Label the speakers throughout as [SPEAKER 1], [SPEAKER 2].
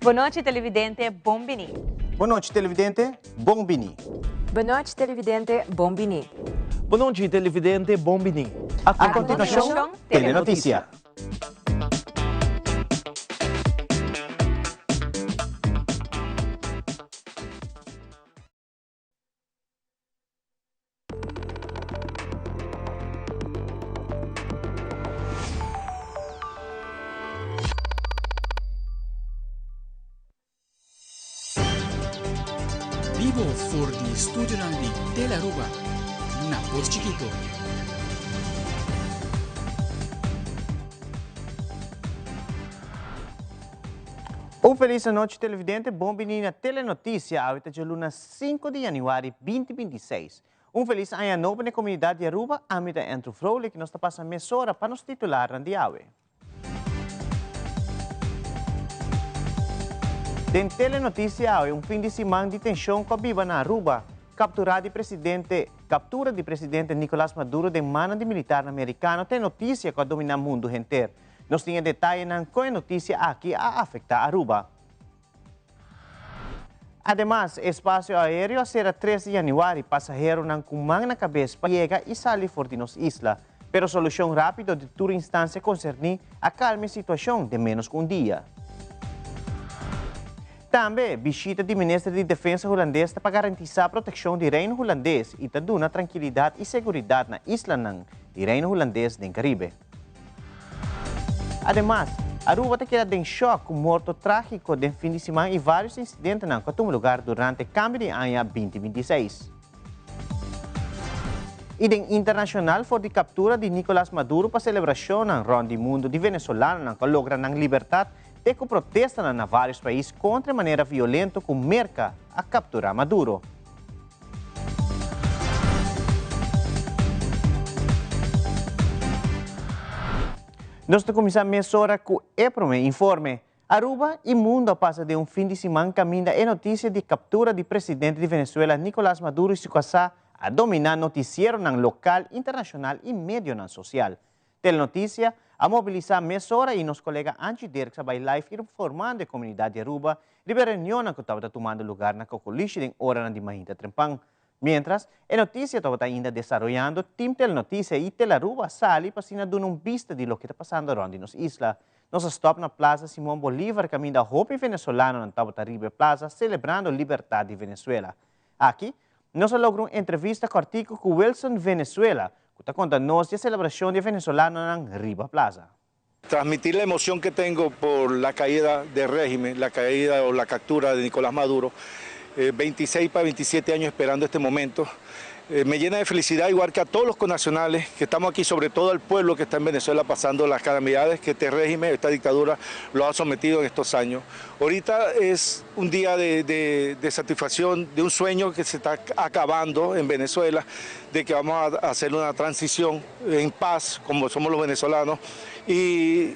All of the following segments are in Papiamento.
[SPEAKER 1] Bon nochi televidente, bon bini.
[SPEAKER 2] Bon nochi televidente, bon bini.
[SPEAKER 3] Bon nochi televidente, bon bini.
[SPEAKER 4] Bon nochi televidente, bon bini.
[SPEAKER 2] A continuacion, Telenoticia.
[SPEAKER 5] Bibo for di studionan di Telearuba na Pos Chiquito.
[SPEAKER 2] Un feliz anochi televidente, bon bini na Telenoticia, awe ta djaluna 5 di januari 2026. Un feliz aña nobo na e comunidad di Aruba, ami ta Andrew Vrolijk y nos ta pasa mesora pa nos titularnan di awe. Den Telenoticia awe, un fin di siman di tension cu a biba na Aruba, captura di presidente Captura di presidente Nicolas Maduro den mannan di militarnan Mericano ta e noticia cu a domina mundo henter. Nos tin e detayenan con e noticia aki a afecta Aruba. Ademas, e espacio aereo a cera tres di januari pasaheronan cu man na cabes pa yega y sali for di nos isla. Pero solucion rapido di tur instancia concerni a calma e situacion den menos cu un dia. Tambe, bishita di Minister di Defensa Hulandes ta pa garantisa proteccion di Reino Hulandes y ta duna trankilidad y seguridad na islanan di Reino Hulandes den Caribe. Ademas, Aruba ta keda den shòk ku morto trágiko den fin di siman i vários insidentenan ku a tuma lugar durante kambio di aña 2026. I den internashonal for di kaptura di Nicolas Maduro pa selebrashonnan rònt di mundu di venezolanonan ku a logra nan libertat te ku protestanan na vários pais kontra e manera violento ku Merka a kapturá Maduro. Nos ta kuminsá mesora ku e promé informe. Aruba i mundo a pasa den un fin di siman kaminda e notisia di kaptura di presidente di Venezuela Nicolas Maduro i su kasá a dominá notisieronan lokal, internashonal i medionan sosial. Telenoticia a mobilisá mesora i nos kolega Angie Dirks a bai live informando e komunidat di Aruba riba e reunionnan ku tabata tumando lugar na Kokolishi den oranan di mainta trempan. Miéntras e notisia tabata ainda desaroyando, Team Telenoticia i Telaruba a sali pa asina duna un bista di loke ta pasando rònt di nos isla. Nos a stòp na Plaza Simon Bolivar kaminda hopi venezolanonan tabata riba e plaza selebrando libertat di Venezuela. Aki, nos a logra un entrevista kòrtiku ku Wilson Venezuela, ku ta konta nos di e selebrashon di e venezolanonan riba plaza.
[SPEAKER 6] Transmitir la emoción que tengo por la caída del régimen, la caída o la captura de Nicolás Maduro, 26 pa 27 años esperando este momento, me llena de felicidad igual que a todos los connacionales que estamos aquí, sobre todo al pueblo que está en Venezuela pasando las calamidades que este régimen, esta dictadura lo ha sometido en estos años. Ahorita es un día de, de, de satisfacción, de un sueño que se está acabando en Venezuela, de que vamos a hacer una transición en paz, como somos los venezolanos. Y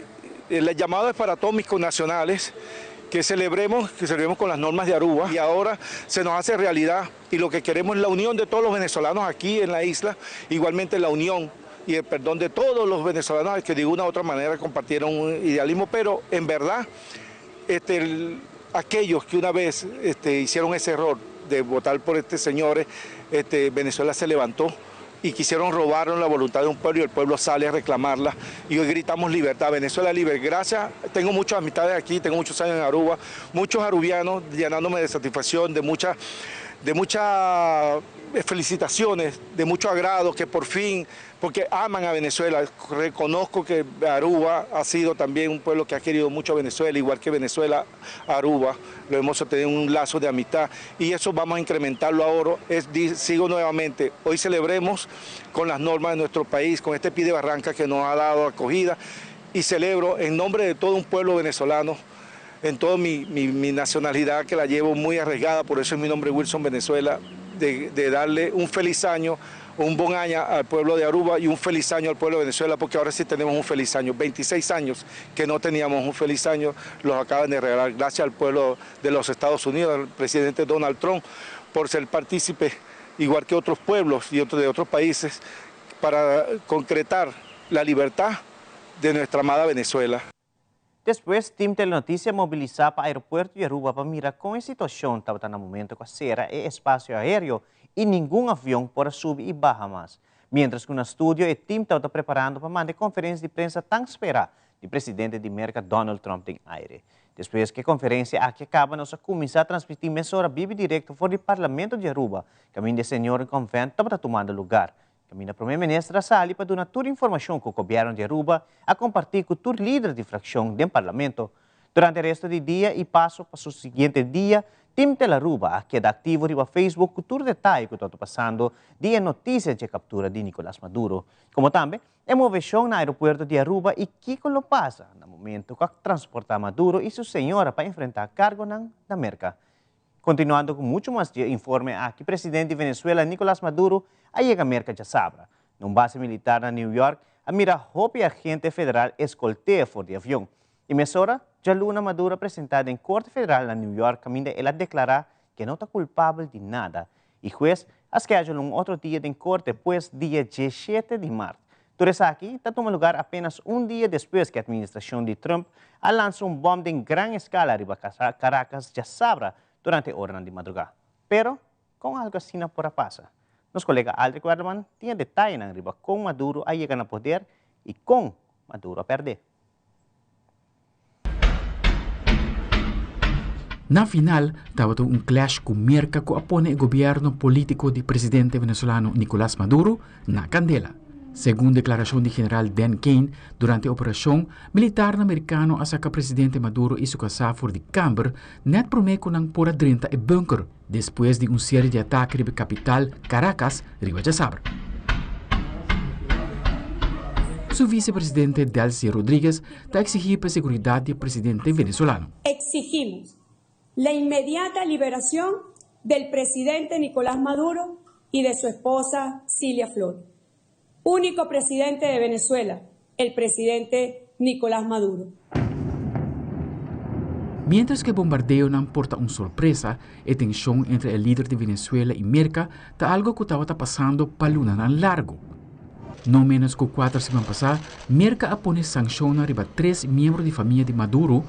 [SPEAKER 6] el llamado es para todos mis connacionales, que celebremos, que celebremos con las normas de Aruba y ahora se nos hace realidad y lo que queremos es la unión de todos los venezolanos aquí en la isla, igualmente la unión y el perdón de todos los venezolanos que de una u otra manera compartieron un idealismo, pero en verdad este, aquellos que una vez este, hicieron ese error de votar por este señor, este, Venezuela se levantó y quisieron robar la voluntad de un pueblo y el pueblo sale a reclamarla y hoy gritamos libertad, Venezuela libre. Gracias, tengo muchas amistades aquí, tengo muchos años en Aruba, muchos arubianos llenándome de satisfacción, de muchas de muchas felicitaciones, de mucho agrado que por fin, porque aman a Venezuela, reconozco que Aruba ha sido también un pueblo que ha querido mucho a Venezuela, igual que Venezuela, Aruba, lo hemos tenido un lazo de amistad y eso vamos a incrementarlo ahora. Es, sigo nuevamente, hoy celebremos con las normas de nuestro país, con este pie de barranca que nos ha dado acogida y celebro en nombre de todo un pueblo venezolano, en toda mi, mi, nacionalidad que la llevo muy arriesgada, por eso es mi nombre Wilson Venezuela, de, de darle un feliz año, un buen año al pueblo de Aruba y un feliz año al pueblo de Venezuela, porque ahora sí tenemos un feliz año. 26 años que no teníamos un feliz año, los acaban de regalar gracias al pueblo de los Estados Unidos, al presidente Donald Trump, por ser partícipe, igual que otros pueblos y otros de otros países, para concretar la libertad de nuestra amada Venezuela.
[SPEAKER 2] Despues, Team Telenoticia a mobilisa pa aeropuerto di Aruba pa mira con e situacion tabata na momento cu a cera e espacio aereo y ningun avion por a subi y baha mas. Mientras cu na studio e team tabata preparando pa manda e conferencia di prensa tan spera di presidente di Merca Donald Trump den aire. Despues cu e conferencia aki a caba nos a cuminsa transmiti mesora bibi directo for di Parlamento di Aruba caminda e Senioren Convent tabata tumando lugar. Caminda Prome Minister a sali pa duna tur informacion cu Gobierno di Aruba a comparti cu tur lider di fraccion den Parlamento. Durante resto di dia y paso pa su siguiente dia, Team Telaruba a keda activo riba Facebook cu tur detaye cu tabata pasando di e noticia dje captura di Nicolas Maduro, como tambe e movecion na aeropuerto di Aruba y kico lo pasa na momento cu a transporta Maduro y su señora pa enfrenta cargonan na Merca. Continuando cu mucho mas dje informe aki, presidente di Venezuela Nicolas Maduro a yega Merca djasabra. Na un base militar na New York a mira hopi agente federal escolt'e for di avion. Y mesora, djaluna Maduro a presenta den Corte Federal na New York caminda el a declara cu e no ta culpabel di nada. Y hues a schedule un otro dia den corte, pues dia 17 di maart. Tur esaki ta tuma lugar apenas un dia despues cu administracion di Trump a lansa un bom den gran escala riba Caracas djasabra durante oranan di madruga. Pero, con algo asina por a pasa? Nos colega Aldrich Werleman tin e detayenan riba con Maduro a yega na poder y con Maduro a perde.
[SPEAKER 5] Na final, tabata un clash cu Merca cu a pone e gobierno politico di presidente venezolano Nicolas Maduro na candela. Segun declaracion di general Dan Caine, durante e operacion, militarnan mericano a saca presidente Maduro y su casá for di camber net prome cu nan por a drenta e bunker, despues di un serie di atake riba e capital, Caracas, riba djasabra. Su vicepresidente Delcy Rodriguez ta exigi pa e seguridad di e presidente venezolano.
[SPEAKER 7] Exigimos la inmediata liberación del presidente Nicolás Maduro y de su esposa Cilia Flores. Único presidente de Venezuela, el presidente Nicolás Maduro.
[SPEAKER 5] Mientras cu e bombardeonan por ta un sorpresa, e tension entre e lider di Venezuela y Merca ta algo cu tabata pasando pa lunanan largo. No menos cu cuater siman pasa, Merca a pone sanccionnan riba tres miembro di famia di Maduro,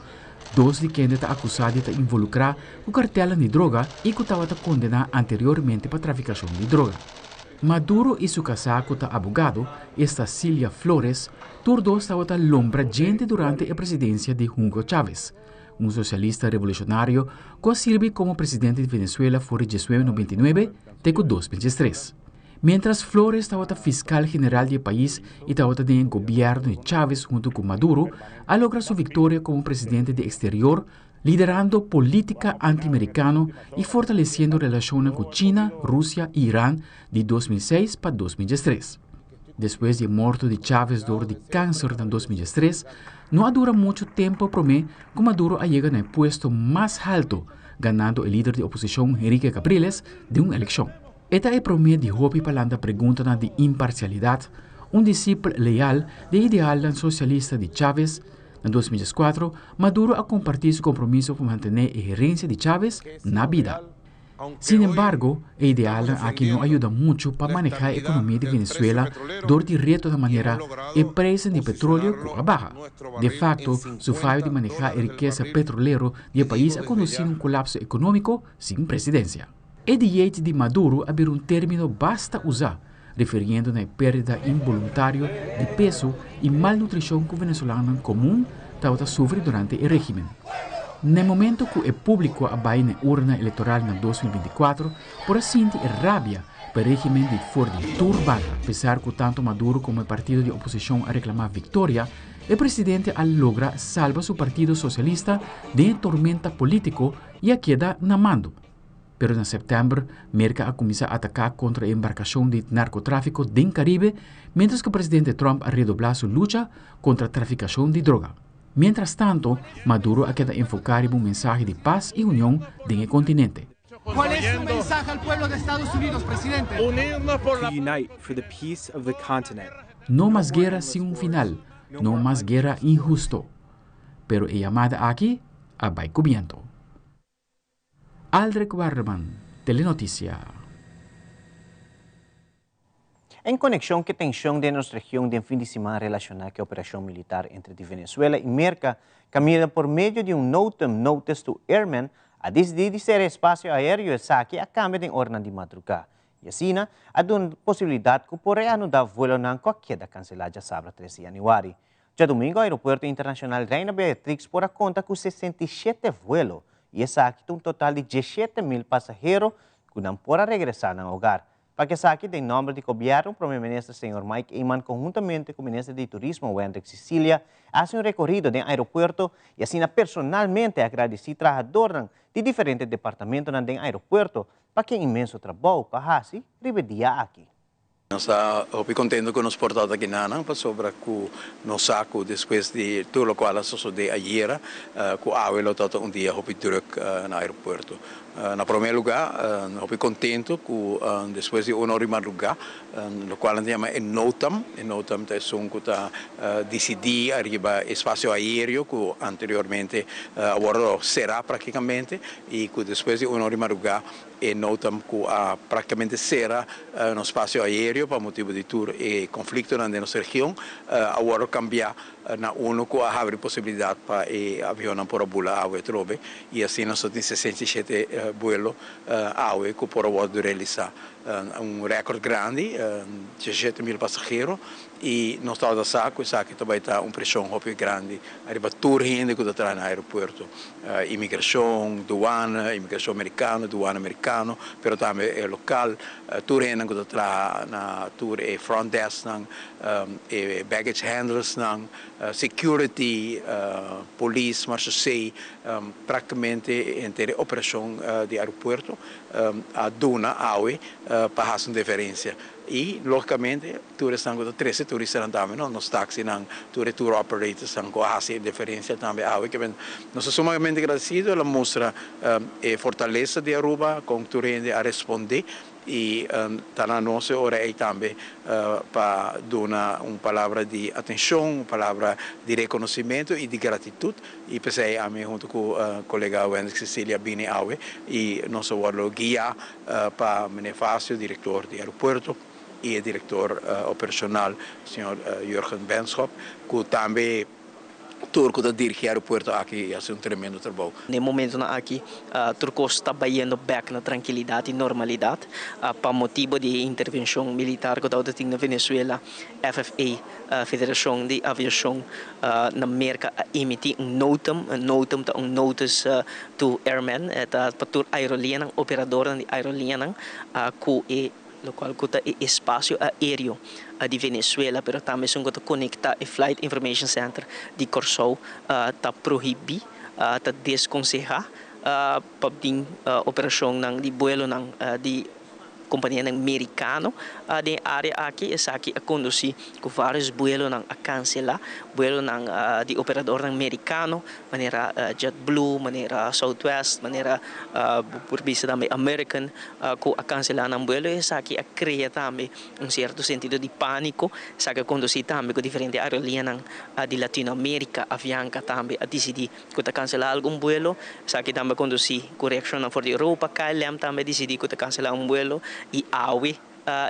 [SPEAKER 5] dos di kende ta acusa di ta involucra cu cartelnan di droga y cu tabata condena anteriormente pa traficacion di droga. Maduro y su casá cu ta abogado, esta Cilia Flores, tur dos tabata lombra djente durante e presidencia di Hugo Chávez, un socialista revolucionario cu a sirbi como presidente di Venezuela for di 1999 te cu 2013. Mientras Flores tabata fiscal general di e pais y tabata den e gobierno di Chávez hunto cu Maduro, a logra su victoria como presidente di exterior liderando polítika anti-merikano i fortalesiendo relashonnan ku China, Rusia i Iran di 2006 pa 2013. Despues di e morto di Chávez dor di kanser na 2013, no a dura muchu tempu promé ku Maduro a yega na e puesto mas haltu, ganando e lider di oposishon Henrique Capriles den un elekshon. E ta e promé di hopi pa lanta preguntanan di imparsialidat, un disipel leal di e idealnan sosialista di Chávez. Na 2004, Maduro a kompartí su kompromiso pa mantené e herensia di Chávez na bida. Sin embargo, e idealnan aki no a yuda muchu pa manehá e ekonomia di Venezuela dor di retonan manera e preisnan di petroleo ku a baha. De fakto, su fayo di manehá e rikesa petrolero di e pais a kondusí na un kolapso ekonómiko sin presidensia. E diet di Maduro a bira un término basta usá, refiriendo na e pérdida inboluntario di peso i malnutrishon ku venezolanonan komun tabata sufri durante e régimen. Na e momento ku e públiko a bai na e urna elektoral na 2024, por a sinti e rabia pa e régimen di for di tur banda. Apesar ku tantu Maduro komo e partido di oposishon a reklamá viktoria, e presidente a logra salba su partido sosialista den e tormenta polítiko i a keda na mando. Pero na sèptèmber, Merka a kuminsá ataká kontra e embarkashon di narkotráfiko den Karibe, miéntras ku presidente Trump a redoblá su lucha kontra trafikashon di droga. Miéntras tanto, Maduro a keda enfoká riba un mensahe di pas i union den e kontinente.
[SPEAKER 8] ¿Cuál es su mensaje al pueblo de Estados Unidos, presidente?
[SPEAKER 9] To unite for the peace of the continent.
[SPEAKER 5] No mas guera sin un final, no mas guera inhusto. Pero e yamada aki a bai ku biento. Aldrich Wardeman, Telenoticia.
[SPEAKER 2] En conexion cu e tension den nos region di fin di siman relaciona cu e operacion militar entre Venezuela y Merca, caminda por medio di un NOTAM, Notice to Airmen, a dicidi di cera espacio aereo. Esaki a cambia den ora di madruga. Y asina, a duna posibilidad cu por reanuda vuelonan cu a keda cancela diasabra 3 di januari. Diadomingo, Aeropuerto Internacional Reina Beatrix por a conta cu 67 vuelo y esaki un total di 17 mil pasahero cu nan por a regresa na hogar. Pa esaki, den nomber di gobierno, Prome Minister señor Mike Eman, conhuntamente cu Minister di Turismo Wendrick Cecilia, a haci un recorido den aeropuerto y asina personalmente a gradici trahadornan di diferente departamento den aeropuerto pa e inmenso trabou cu a haci riba e dia aki.
[SPEAKER 10] Nos ta hopi contento cu nos por ta aki nan, pasobra cu nos sa cu despues di tur loke a sucede ayera, cu awe lo ta un dia hopi druk na aeropuerto. Na prome lugar, hopi contento cu despues di un ora di madruga, loke nan yama e NOTAM, e NOTAM ta esun cu ta dicidi riba espacio aereo cu anteriormente awor cera practicamente y cu despues di un ora di madruga e NOTAM cu a practicamente cera nos espacio aereo pa motibo di tur e conflicto na nos region, awor a cambia na uno cu a habri posibilidad pa e avion por bula awe trobe y asina nos tin 67 vuelo awe cu por a realisa un record grandi, 17 mil pasahero, y nos ta sa cu esaki tambe ta un presion hopi grandi riba tur hende cu ta na aeropuerto, imigracion, douane, imigracion americano, douane americano, pero tambe e local, tur hende cu ta na tur e front desk nan, e baggage handlers nan, security, police, marechaussee, practicamente henter operacion di aeropuerto a duna awe pa haci un diferencia. Y, logicamente, turista nan, 13 turista tambe, no? Nos taxi nan, tour operators nan, cu a haci diferencia tambe awe, cu nos ta sumamente agradecido. El a mustra e fortalesa di Aruba, con tur hende a responde y ta na nos ora ey tambe pa duna un palabra di atencion, un palabra di reconocimento y di gratitud. Y p'esey ami hunto cu colega Wendrick Cecilia a bini awe y nos a wordo guia pa Menefacio, director di aeropuerto, y director operacional, señor Jurgen Benschop, cu tambe tur cu ta dirigi aeropuerto aki a haci un tremendo trabou.
[SPEAKER 11] Na e momento aki, tur cos ta bayendo back na trankilidad y normalidad, pa motibo di intervencion militar cu tin na Venezuela. FAA, Federacion di Aviacion na Merca, a emiti un NOTAM. Un NOTAM ta un Notice to Airmen, ta pa tur aerolinea, operador di aerolinea, cu e loke cu ta espacio aereo di Venezuela, pero tambe esun cu ta conecta e Flight Information Center di Corsou, ta prohibi, ta desconseha pa operacion di vuelo di compania americano den area aki. Esaki a conduci cu varios vuelo nan a cancela, vuelo nan di operador americano, manera JetBlue, manera Southwest, manera por bisa tambe American, cu a cancela nan vuelo. Esaki a crea tambe un cierto sentido di panico. Esaki a conduci tambe cu diferente aerolinea di Latinoamerica, Avianca tambe a dicidi cu ta cancela algun vuelo. Esaki tambe a conduci cu reaccion for di Europa, KLM tambe a dicidi cu ta cancela un vuelo y awe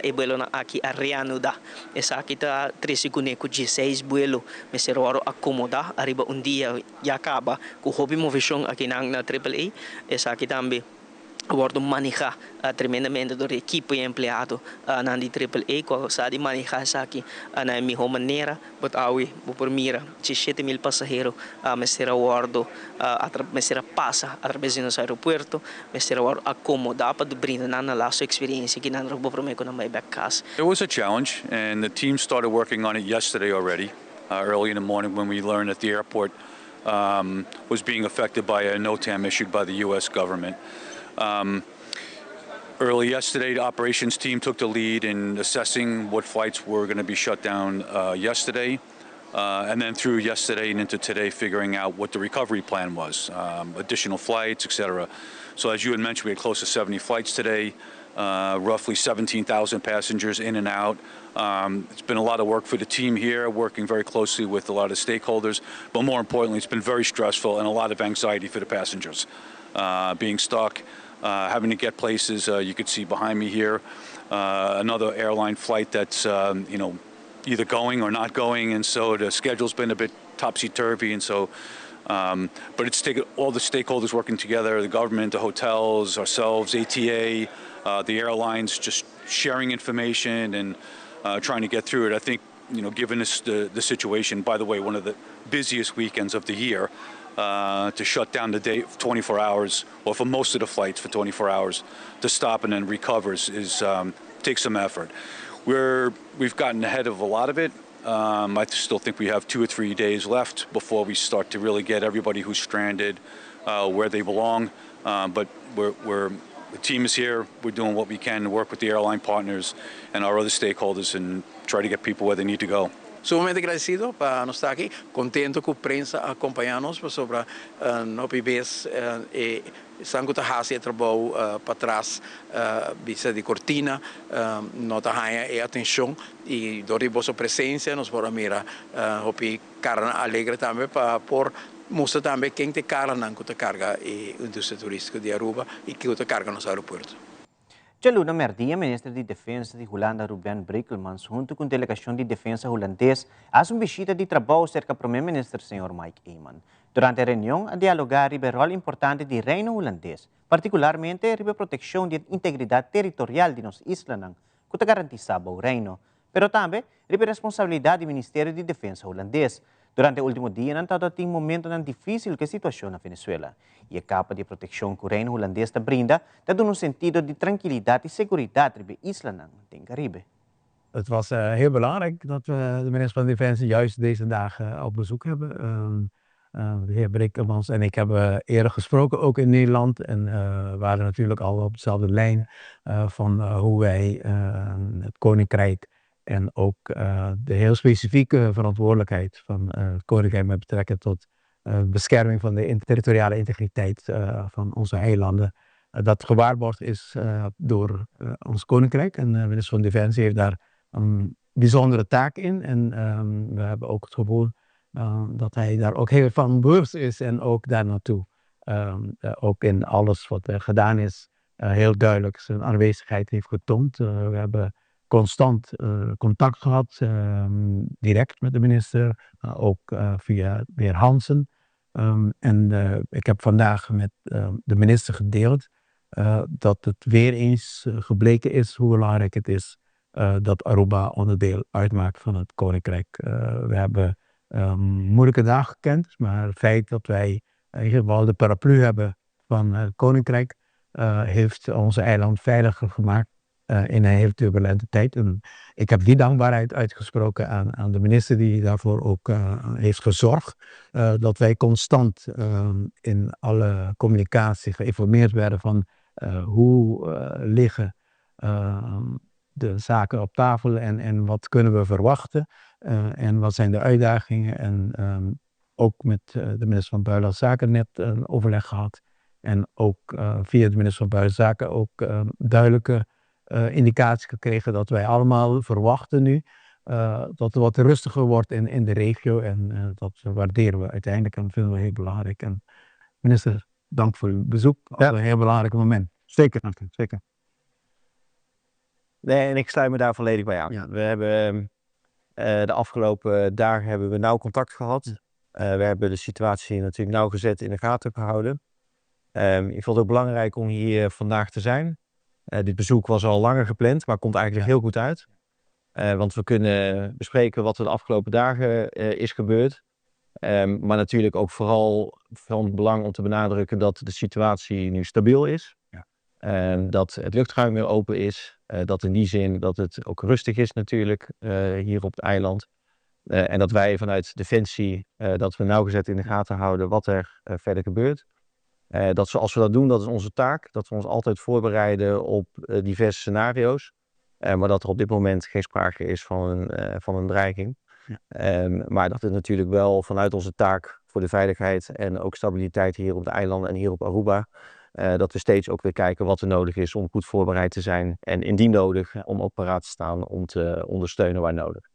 [SPEAKER 11] e vuelo nan aki a reanuda. Esaki ta 13 cu 16 vuelo mester wordo acomoda riba un dia ya caba cu hopi movecion aki na AAA. Esaki tambe a wordo maneha tremendamente door ekipo y empleado nan di AAA, cu sa di maneha esaki na miho manera. But awe bo por mira 17 mil pasahero mester a wordo mester a pasa atraves di nos aeropuerto, mester a wordo acomoda pa brinda nan e last experiencia cu nan bo prome cu nan bay back cas.
[SPEAKER 12] It was a challenge, and the team started working on it yesterday already, early in the morning when we learned that the airport was being affected by a NOTAM issued by the U.S. government. Early yesterday, the operations team took the lead in assessing what flights were going to be shut down yesterday, and then through yesterday and into today, figuring out what the recovery plan was, additional flights, et cetera. So as you had mentioned, we had close to 70 flights today, roughly 17,000 passengers in and out. It's been a lot of work for the team here, working very closely with a lot of stakeholders, but more importantly, it's been very stressful and a lot of anxiety for the passengers, being stuck. having to get places. You could see behind me here another airline flight that's either going or not going, and so the schedule's been a bit topsy-turvy, and so but it's taken all the stakeholders working together, the government, the hotels, ourselves, ATA, the airlines, just sharing information and trying to get through it. I think, given this, the situation, by the way, one of the busiest weekends of the year, to shut down the day 24 hours, or for most of the flights for 24 hours, to stop and then recover takes some effort. We've gotten ahead of a lot of it. I still think we have 2 or 3 days left before we start to really get everybody who's stranded where they belong. But the team is here. We're doing what we can to work with the airline partners and our other stakeholders and try to get people where they need to go.
[SPEAKER 10] Sumamente agradecido pa nos ta aki, contento cu prensa a acompaña nos sobre no PBS y esnan cu ta haci trabou patras bista di cortina no ta haya e atencion y door di boso presencia nos por mira hopi cara alegre tambe pa por mustra tambe ken ta cara nan cu ta carga e industria turistico di Aruba y cu ta carga nos aeropuerto.
[SPEAKER 2] Dialuna merdia, Minister di Defensa di Hulanda Ruben Brekelmans, hunto cu delegacion di Defensa Hulandes, a haci un bishita di trabou cerca Prome Minister Sr. Mike Eman. Durante e reunion, a dialoga riba e rol importante di Reino Hulandes, particularmente riba proteccion di integridad territorial di nos islanan, cu ta garantisa pa Reino, pero tambe riba responsabilidad di Ministerio di Defensa Hulandes. Durante e ultimo dianan, tabatin momentonan dificil cu e situacion na Venezuela. Y e capa di proteccion cu Reino Hulandes ta brinda, ta duna un sentido di trankilidad y seguridad riba islanan den Caribe.
[SPEAKER 13] Het was heel belangrijk dat we de minister van Defensie juist deze dagen op bezoek hebben. De heer Brekelmans en ik hebben eerder gesproken, ook in Nederland. En waren natuurlijk al op dezelfde lijn van hoe wij het Koninkrijk en ook de heel specifieke verantwoordelijkheid van het Koninkrijk met betrekking tot bescherming van de territoriale integriteit van onze eilanden, dat gewaarborgd is door ons Koninkrijk. En de minister van Defensie heeft daar een bijzondere taak in. En we hebben ook het gevoel dat hij daar ook heel van bewust is en ook daar naartoe ook in alles wat er gedaan is, heel duidelijk zijn aanwezigheid heeft getoond. We hebben constant contact gehad, direct met de minister, ook via de heer Hansen. En ik heb vandaag met de minister gedeeld dat het weer eens gebleken is hoe belangrijk het is dat Aruba onderdeel uitmaakt van het Koninkrijk. We hebben moeilijke dagen gekend, maar het feit dat wij in ieder geval de paraplu hebben van het Koninkrijk heeft onze eiland veiliger gemaakt in een heel turbulente tijd. En ik heb die dankbaarheid uitgesproken aan de minister die daarvoor ook heeft gezorgd dat wij constant in alle communicatie geïnformeerd werden van hoe liggen de zaken op tafel en wat kunnen we verwachten en wat zijn de uitdagingen. En ook met de minister van Buitenlandse Zaken net een overleg gehad. En ook via de minister van Buitenlandse Zaken ook duidelijke indicatie gekregen dat wij allemaal verwachten nu dat het wat rustiger wordt in de regio. En dat waarderen we uiteindelijk en vinden we heel belangrijk. En minister, dank voor uw bezoek. Dat is een heel belangrijk moment.
[SPEAKER 14] Zeker, dank u. Zeker. Nee, en ik sluit me daar volledig bij aan. We hebben de afgelopen dagen hebben we nauw contact gehad. We hebben de situatie natuurlijk nauwgezet in de gaten gehouden. Ik vond het ook belangrijk om hier vandaag te zijn. Dit bezoek was al langer gepland, maar komt eigenlijk heel goed uit. Want we kunnen bespreken wat er de afgelopen dagen is gebeurd. Maar natuurlijk ook vooral van belang om te benadrukken dat de situatie nu stabiel is. Dat het luchtruim weer open is. Dat in die zin dat het ook rustig is natuurlijk hier op het eiland. En dat wij vanuit Defensie dat we nauwgezet in de gaten houden wat er verder gebeurt. Dat zoals we dat doen, dat is onze taak. Dat we ons altijd voorbereiden op diverse scenario's. Maar dat er op dit moment geen sprake is van een dreiging. Maar dat het natuurlijk wel vanuit onze taak voor de veiligheid en ook stabiliteit hier op de eilanden en hier op Aruba, dat we steeds ook weer kijken wat er nodig is om goed voorbereid te zijn. En indien nodig, om ook paraat te staan om te ondersteunen waar nodig.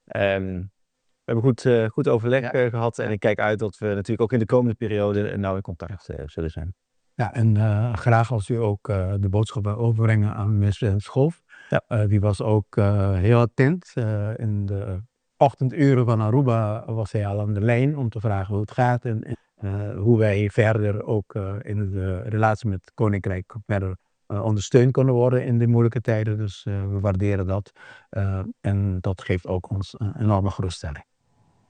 [SPEAKER 14] We hebben goed overleg gehad en ik kijk uit dat we natuurlijk ook in de komende periode nauw in contact zullen zijn.
[SPEAKER 13] Ja, en graag als u ook de boodschap wil overbrengen aan minister Schoof. Ja. Die was ook heel attent. In de ochtenduren van Aruba was hij al aan de lijn om te vragen hoe het gaat en hoe wij verder ook in de relatie met het Koninkrijk verder ondersteund kunnen worden in die moeilijke tijden. Dus we waarderen dat en dat geeft ook ons een enorme geruststelling.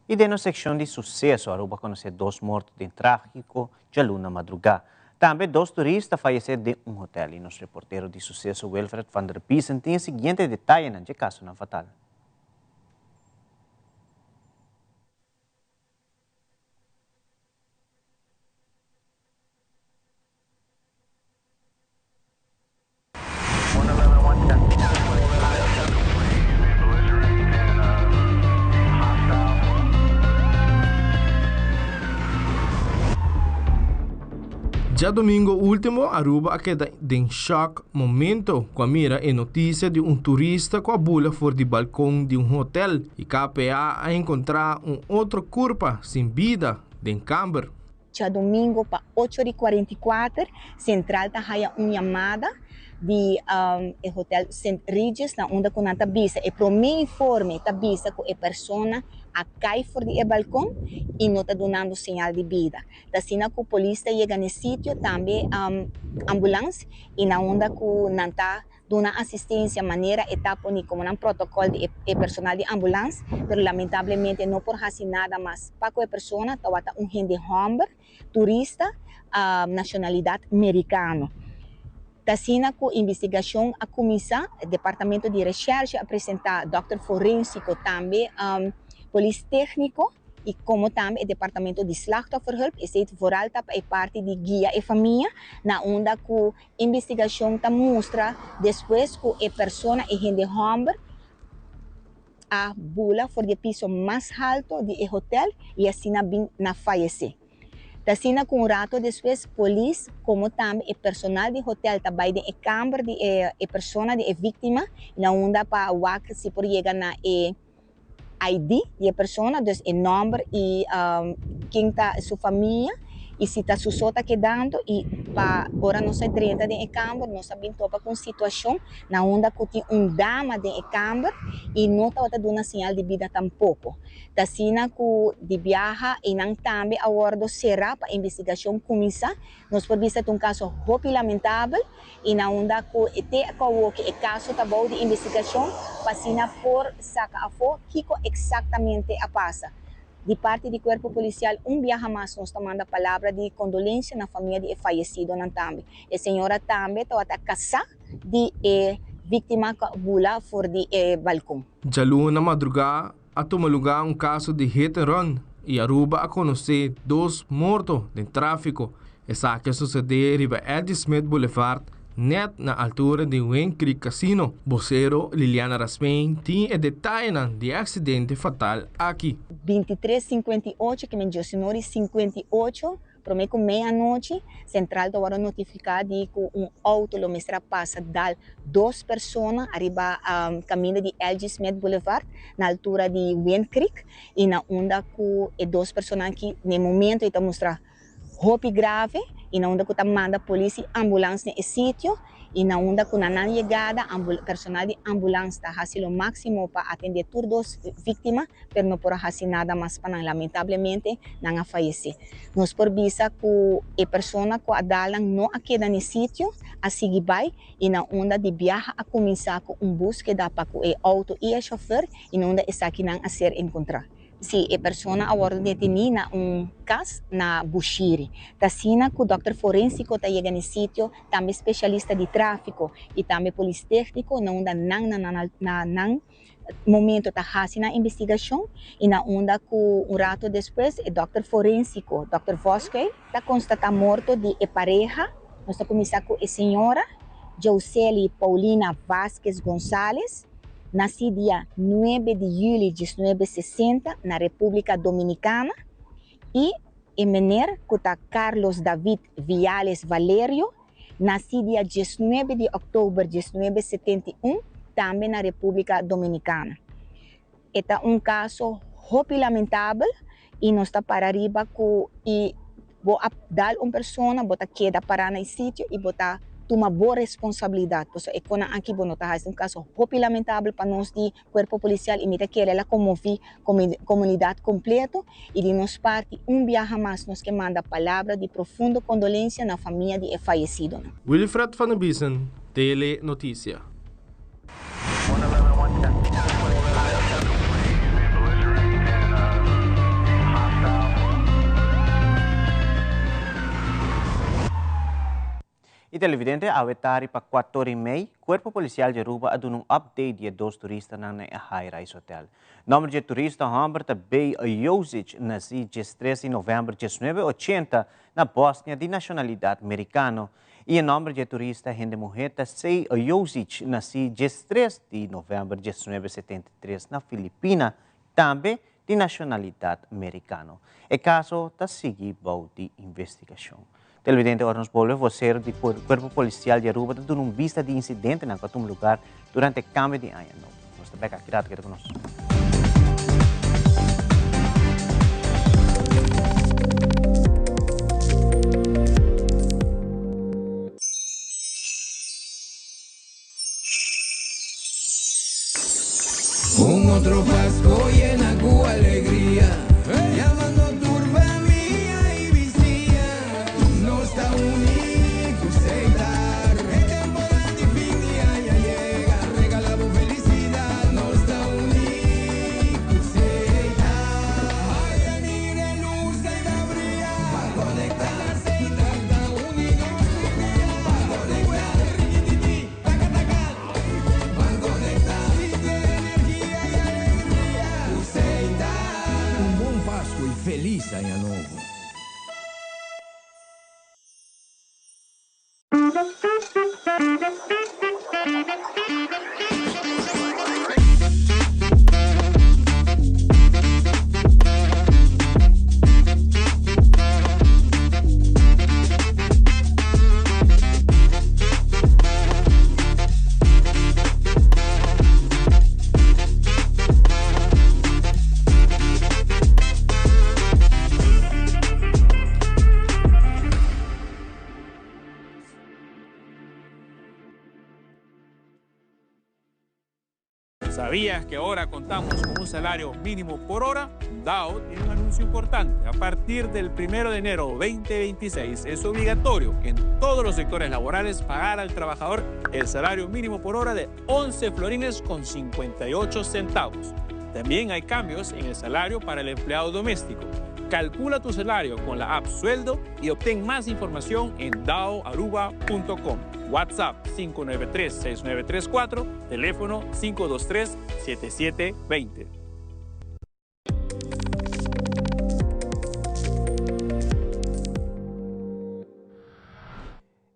[SPEAKER 2] Y den nos seccion di suceso, Aruba a conoce dos morto den tragico djaluna madruga. Tambe dos turista a fayece den un hotel y nos reportero di suceso Wilfred van der Biesen tin e siguiente detayenan dje casonan fatal.
[SPEAKER 15] Djadomingo ultimo Aruba a keda den shock momento cu a mira e noticia di un turista cu a bula for di balcon di un hotel y KPA a encontra un otro curpa sin bida den camber.
[SPEAKER 16] Djadomingo pa ocho di cuarenta i kuater, Central ta haya un yamada di e hotel Sint Regis na unda cu nan ta bisa e prome informe ta bisa cu e persona a cay for di e balcon y no ta dunando señal di bida. Ta asina cu polis ta yega n'e sitio tambe ambulans y na unda cu nan ta duna asistencia manera e ta poni como nan protocol di e personal di ambulans, pero lamentablemente no por haci nada mas pa cu e persona tawata un hende homber, turista, nacionalidad mericano. Ta asina cu investigacion a cuminsa, departamento di recherche a presenta dokter forensico tambe polis tecnico y como tambe e departamento di slachtofferhulp, esey vooral ta pa e parti di guia e famia na unda cu Investigashon ta mustra despues ku e persona, e hende hòmber, a bula for di e piso mas halto di e hotel i asina bin na fayesé. Ta asina ku un rato despues polis komo tambe e personal di hotel ta bai den e kamber di e persona, di e víktima, na unda pa wak si por yega na e ID di e persona, dus e nòmber i ken ta su famia i si ta su so ta kedando i pa ora nos a drenta den e kamber nos a bin topa ku un situashon na unda ku tin un dama den e kamber i no tabata duna señal di bida tampoko. Ta asina ku di biaha einan tambe a wòrdu será pa investigashon kuminsá. Nos por bisa ta un kaso hopi lamentabel. I na unda ku e te awoki e kaso ta bou di investigashon pa asina por saka afó kiko eksaktamente a pasa. Di parti di Kuerpo Polisial un biaha mas nos ta manda palabra di kondolensia na famia di e fayesidonan tambe. E señora tambe tabata kasá di e víktima ku a bula for di e balkon.
[SPEAKER 15] Djaluna madrugá a tuma lugá un kaso di hit and run i Aruba a konosé dos morto den tráfiko. Esaki a susedé riba Eddie Smith Boulevard nèt na altura di Wind Creek Casino. Bosero Liliana Rasmijn tin e detayenan di e aksidente fatal aki.
[SPEAKER 16] Bintitres sinkuenta i ocho, ke men diosinori sinkuenta i ocho, Promé ku meianochi, sentral ta wòrdu notifiká di ku un outo lo mester a pasa dal dos persona ariba kaminda di LG. Smith Boulevard na altura di Wind Creek i na unda ku e dos personanan aki na e momento ei ta mustra hopi grave i na unda ku ta manda polis i ambulans na e sitio. I na unda ku na nan yegada personal di ambulans ta hasi lo máksimo pa atendé tur dos víktima, pero no por a hasi nada mas pa nan. Lamentablemente nan a fayesé. Nos por bisa ku e persona ku a dal nan no a keda n'e sitio, a sigui bai i na unda di biaha a kuminsá ku un búskeda pa ku e outo i e shòfer i na unda esakinan a ser enkontrá. Si e persona a wòrdu detení na un kas na Bushiri. Ta asina ku dòkter forénsiko ta yega n'e sitio, tambe spesialista di tráfiko i tambe polis tékniko na unda nan na na nan momento ta hasi nan investigashon i na unda ku un rato despues e dòkter forénsiko, dòkter Voskuil, ta konstatá morto di e pareha. Nos ta kuminsá ku e señora Josely Paulina Vásquez González. Nací dia nuebe di juli diesnuebe sesenta na Repúblika Dominikana i e mener ku ta Carlos David Viales Valerio, nací dia diesnuebe di òktober diesnuebe setenta i un, tambe na Repúblika Dominikana. E ta un kaso hopi lamentabel i nos ta para riba ku i. Bo a dal un persona, bo ta keda pará na e sitio i bo ta tuma bo responsabilidat. Pasobra e konan aki bo no ta hasi. Un kaso hopi lamentabel pa nos di Kuerpo Polisial i mi ta kere el a konmoví komunidat kompleto i di nos parti un biaha mas nos ke manda palabra di profundo kondolensia na famia di e fayesidonan.
[SPEAKER 15] Wilfred van der Biesen, Tele Noticia.
[SPEAKER 2] E televidente awe tardi pa cuator y mei, Cuerpo Policial di Aruba a duna un update di e dos turistanan na e High Rise Hotel. Nomber di e turista homber ta Bey Jozic, naci diestres di november diesnuebe ochenta na Bosnia di nacionalidad Mericano. Y e nomber di e turista hende muher ta Sey Jozic, naci diestres di november 1973 na Filipina, tambe di nacionalidad Mericano. E caso ta sigui bou di investigacion. Televidente ora nos bolbe vocero di Cuerpo Policial di Aruba ta duna un bista di incidentenan cu a tuma lugar durante e cambio di aña nobo. Nos ta bek aki rato, keda cu nos.
[SPEAKER 17] Un otro Pasco yena cu alegria, Yamando tur famia y bisiña, Nos ta uni cu Setar. E temporada di fin di aña yega, Regala bo felicidad, Nos ta uni cu Setar. Ay, a mira e luz ey ta bria, Pa conecta, Setar ta uni nos tur dia, Pa conecta, Rikititi. Taka taka, ban conecta. Sinti energia y alegria cu Seita. Un bon Pascu y feliz aña nobo.
[SPEAKER 18] ¿Sabías que ahora contamos con un salario mínimo por hora? DAO tiene un anuncio importante. A partir del 1 de enero 2026 es obligatorio en todos los sectores laborales pagar al trabajador el salario mínimo por hora de 11 florines con 58 centavos. También hay cambios en el salario para el empleado doméstico. Calcula tu salario con la app Sueldo y obtén más información en daoaruba.com. WhatsApp 593-6934, teléfono 523-7720.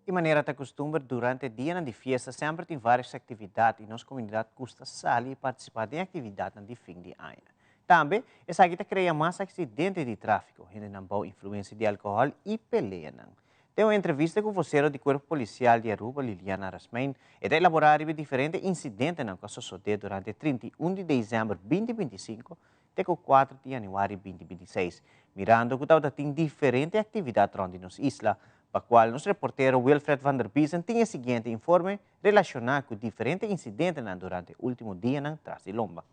[SPEAKER 2] Y manera ta custumber durante dianan di fiesta semper tin varios actividad y nos comunidad gusta sali y participa den actividadnan di fin di aña. Tambe, esaki ta crea mas accidente di trafico, hendenan bou influencia di alcohol y peleanan. Den un entrevista cu vocero di Cuerpo Policial di Aruba, Liliana Rasmijn, e ta elabora riba e diferente incidentenan cu a sosode durante 31 di december 2025 te cu 4 di januari 2026, mirando cu tabata tin diferente actividad rond di nos isla, pa cual nos reportero Wilfred van der Biesen tin e siguiente informe relaciona cu diferente incidentenan durante ultimo dianan tras di lomba.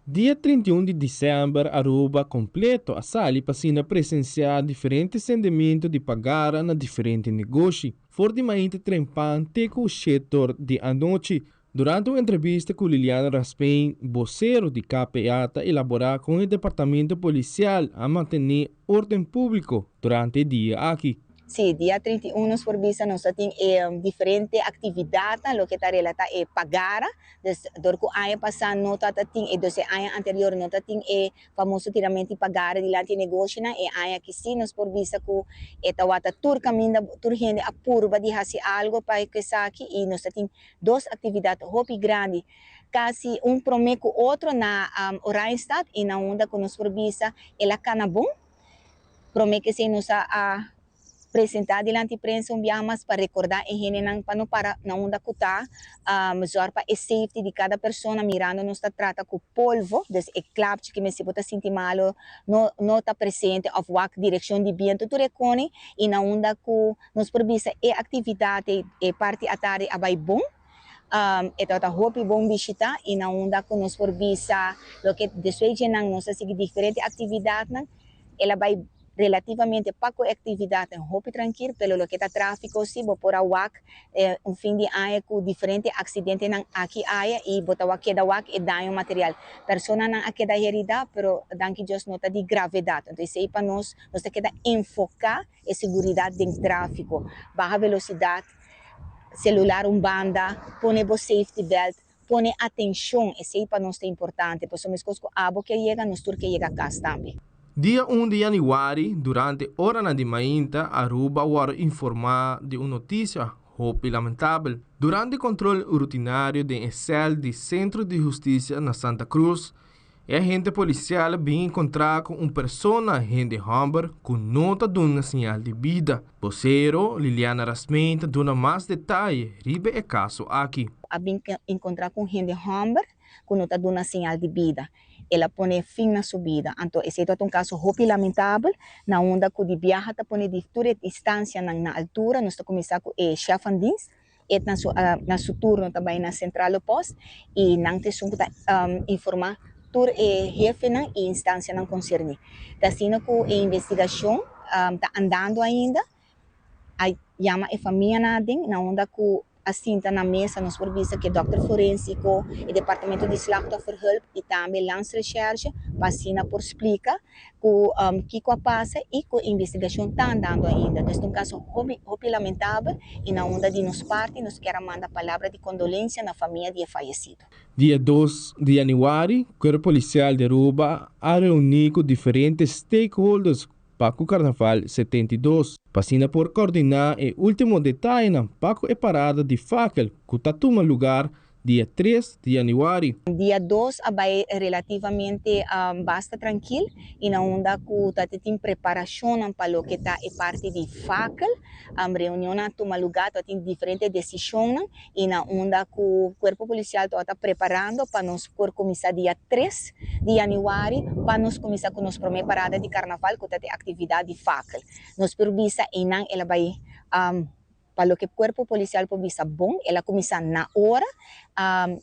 [SPEAKER 15] Dia 31 di december Aruba completo a sali pa asina presencia diferente sendemento di pagara na diferente negoshi, for di mainta trempan te cu shetor di anochi. Durante un entrevista cu Liliana Raspein, bocero di KPA ta elabora con e departamento policial a mantene orden publico durante e dia aki.
[SPEAKER 16] Sí, dia 31 nos por bisa nos ta tin e diferente actividadnan loke ta relata e pagara. Dus dor ku aña pasá no ta ta tin e dus e aña anterior no ta tin e famoso tiramento di pagara dilanti e negoshonan, e aña aki sí nos por bisa ku e tawata tur kaminda tur hende a purba di hasi algo pa ku esaki i nos ta tin dos aktividat hopi grandi kasi un promé ku otro na Oranjestad i na unda ku nos por bisa el a kana bon promé ku esei nos a a. presentá dilanti prensa un biaha mas pa rekordá e hendenan pa no para na unda ku ta, zòrg pa e safety di kada persona mirando nos ta trata ku polvo, dus e klapchi ku mester bo ta sinti malu no no ta presente òf wak direkshon di bientu tur e koni i na unda ku nos por bisa e aktividat ei e parti atardi a bai bon. E tabata hopi bon bishita i na unda ku nos por bisa loke despues dje nan nos a sigui diferente aktividatnan. El a bai relativamente pa ku e aktividatnan hopi trankil, pero loke ta tráfiko si bo por a wak un fin di aña ku diferente aksidentenan aki aya i bo ta wak keda wak e daño material. Personanan a keda heridá, pero danki Dios no ta di gravedat. Entonces esei pa nos, nos ta keda enfoká e seguridat den tráfiko, baha velosidat, celular un banda, pone bo safety belt, pone atencion, esey pa nos ta importante, pasobra mescos cu abo kier yega, nos tur kier yega cas tambe.
[SPEAKER 15] Dia un di yanüari, durante oranan di mainta, Aruba a wòrdu informá di un notisia hopi lamentabel. Durante kontrol rutinario den e sèl di Sentro di Hustisia na Santa Cruz, E agente polisial a bin enkontrá ku un persona hende hòmber ku no ta duna señal di bida. Bosero Liliana Rasmijn ta duna mas detaye riba e kaso aki.
[SPEAKER 16] A bin enkontrá ku un hende hòmber ku no ta duna señal di bida. El a pone fin na su bida. Anto esei tabata un kaso hopi lamentabel na unda ku di biaha ta pone di tur e distansianan na altura. Nos ta kuminsá ku e shèf van dienst. E na su na su turno ta bai na Centrale Post y nan ta esun cu ta informa tur e hefenan y instancianan concerni. Ta asina cu e investigacion ta andando ainda, a yama e famianan aden na unda cu a sinta na mesa nos por bisa cu e dokter forensico, e departamento di slachtofferhulp y tambe Landsrecherche pa asina por splica ku kiko a pasa i ku e investigashon ta andando ainda. Entonces ta un kaso hopi hopi lamentabel i na unda di nos parti nos kier a manda palabra di kondolensia na famia di e fayesido.
[SPEAKER 15] Dia dos di yanüari, Kuerpo Polisial di Aruba a reuní ku diferente stakeholders pa ku Karnaval 72, pa asina por kordiná e último detayenan pa ku e parada di fakel ku ta tuma lugar Dia tres di yanüari.
[SPEAKER 16] Dia dos a bai relativamente basta trankil i na unda ku ta tin preparashonnan pa loke ta e parti di fakel. Reunionnan a tuma lugá, ta tin diferente desishonnan i na unda ku Kuerpo Polisial tabata preparando pa nos por kuminsá dia tres di yanüari pa nos kuminsá ku nos promé parada di karnaval ku ta e aktividat di fakel. Nos por bisa einan el a bai. Pa loke Cuerpo Policial por bisa bon, el a cuminsa na ora.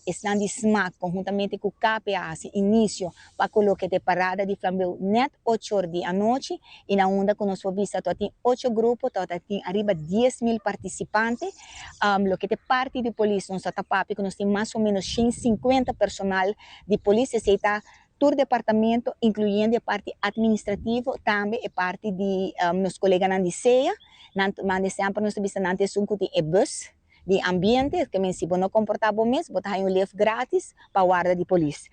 [SPEAKER 16] Esnan di smac conhuntamente cu KPA a haci inicio pa cu loke ta e parada di flambeu net ocho or di anochi y na unda cu nos por bisa tabata tin ocho grupo, tabata tin ariba 10,000 participante. Loke ta e parti di polis nos ta papia cu nos tin mas o menos shen sinkuenta personal di polis, esey ta tur departamento incluyendo e parti administrativo, tambe e parti di nos coleganan di SEA. Nan manda semper nos ta bisa nan ta esun ku tin e bus di ambiente, ke men si bo no komportá bo mes bo ta haña un lef gratis pa warda di polis.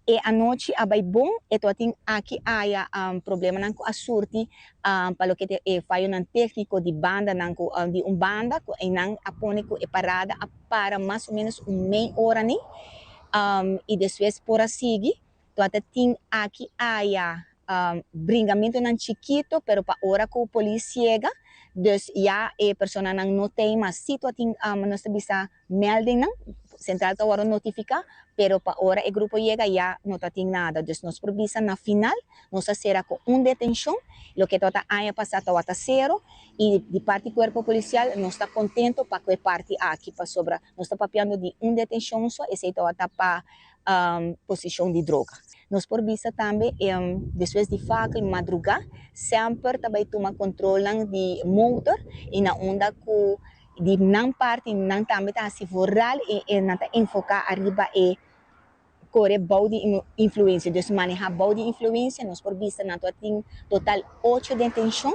[SPEAKER 16] E anochi a bai bon, e tabatin aki aya problemanan ku a surti pa loke ta e fayonan tékniko di bandanan ku di un banda ku einan a pone ku e parada a para mas o ménos un mei ora ni i despues por a sigui. Tabata tin aki aya bringamentonan chikito pero pa ora cu polis yega dus ya e personanan no tey mas. Si tabatin nos ta bisa meldingnan, central ta worde notifica pero pa ora e grupo yega ya no tabatin nada. Dus nos por bisa na final nos a cera cu un detencion, loke tabata aña pasa tabata cero y di parti cuerpo policial nos ta contento pa cu e parti aki pasobra nos ta papiando di un detencion so esey tabata pa posishon di droga. Nos por bisa tambe despues di fakel madrugá semper ta bai tuma kontrolnan di motor i na unda ku di nan parti nan tambe ta hasi vooral i nan ta enfoká ariba e kore bou di influensia, dus manehá bou di influensia. Nos por bisa nan tin total ocho detenshon.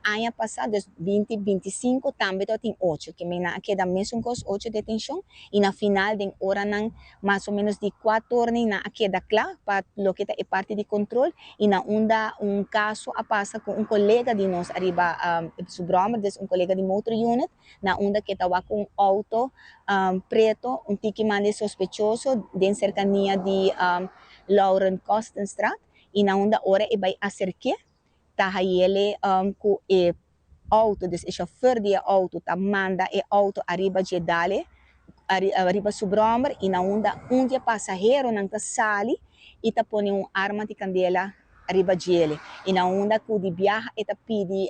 [SPEAKER 16] Aña pasá, dus binti binti sinku, tambe tabatin ocho, ke men nan a keda mesun kos, ocho detenshon, i na final den oranan mas o ménos di kuatornan nan a keda kla pa loke ta e parti di kontrol, i na unda un kaso a pasa ku un kolega di nos ariba su bròmer, dus un kolega di motor unit, na unda ke ta wak un outo preto un tiki mande sospechoso den serkania di Lauren Kostenstraat, i na unda ora e bai aserk'é. Ta hayele ku e auto, dus e chauffeur di e auto ta manda e auto ariba dje dale ariba su brommer y na unda un di e pasaheronan ta sali y ta pone un arma di candela riba djele y na unda cu di biaha e ta pidi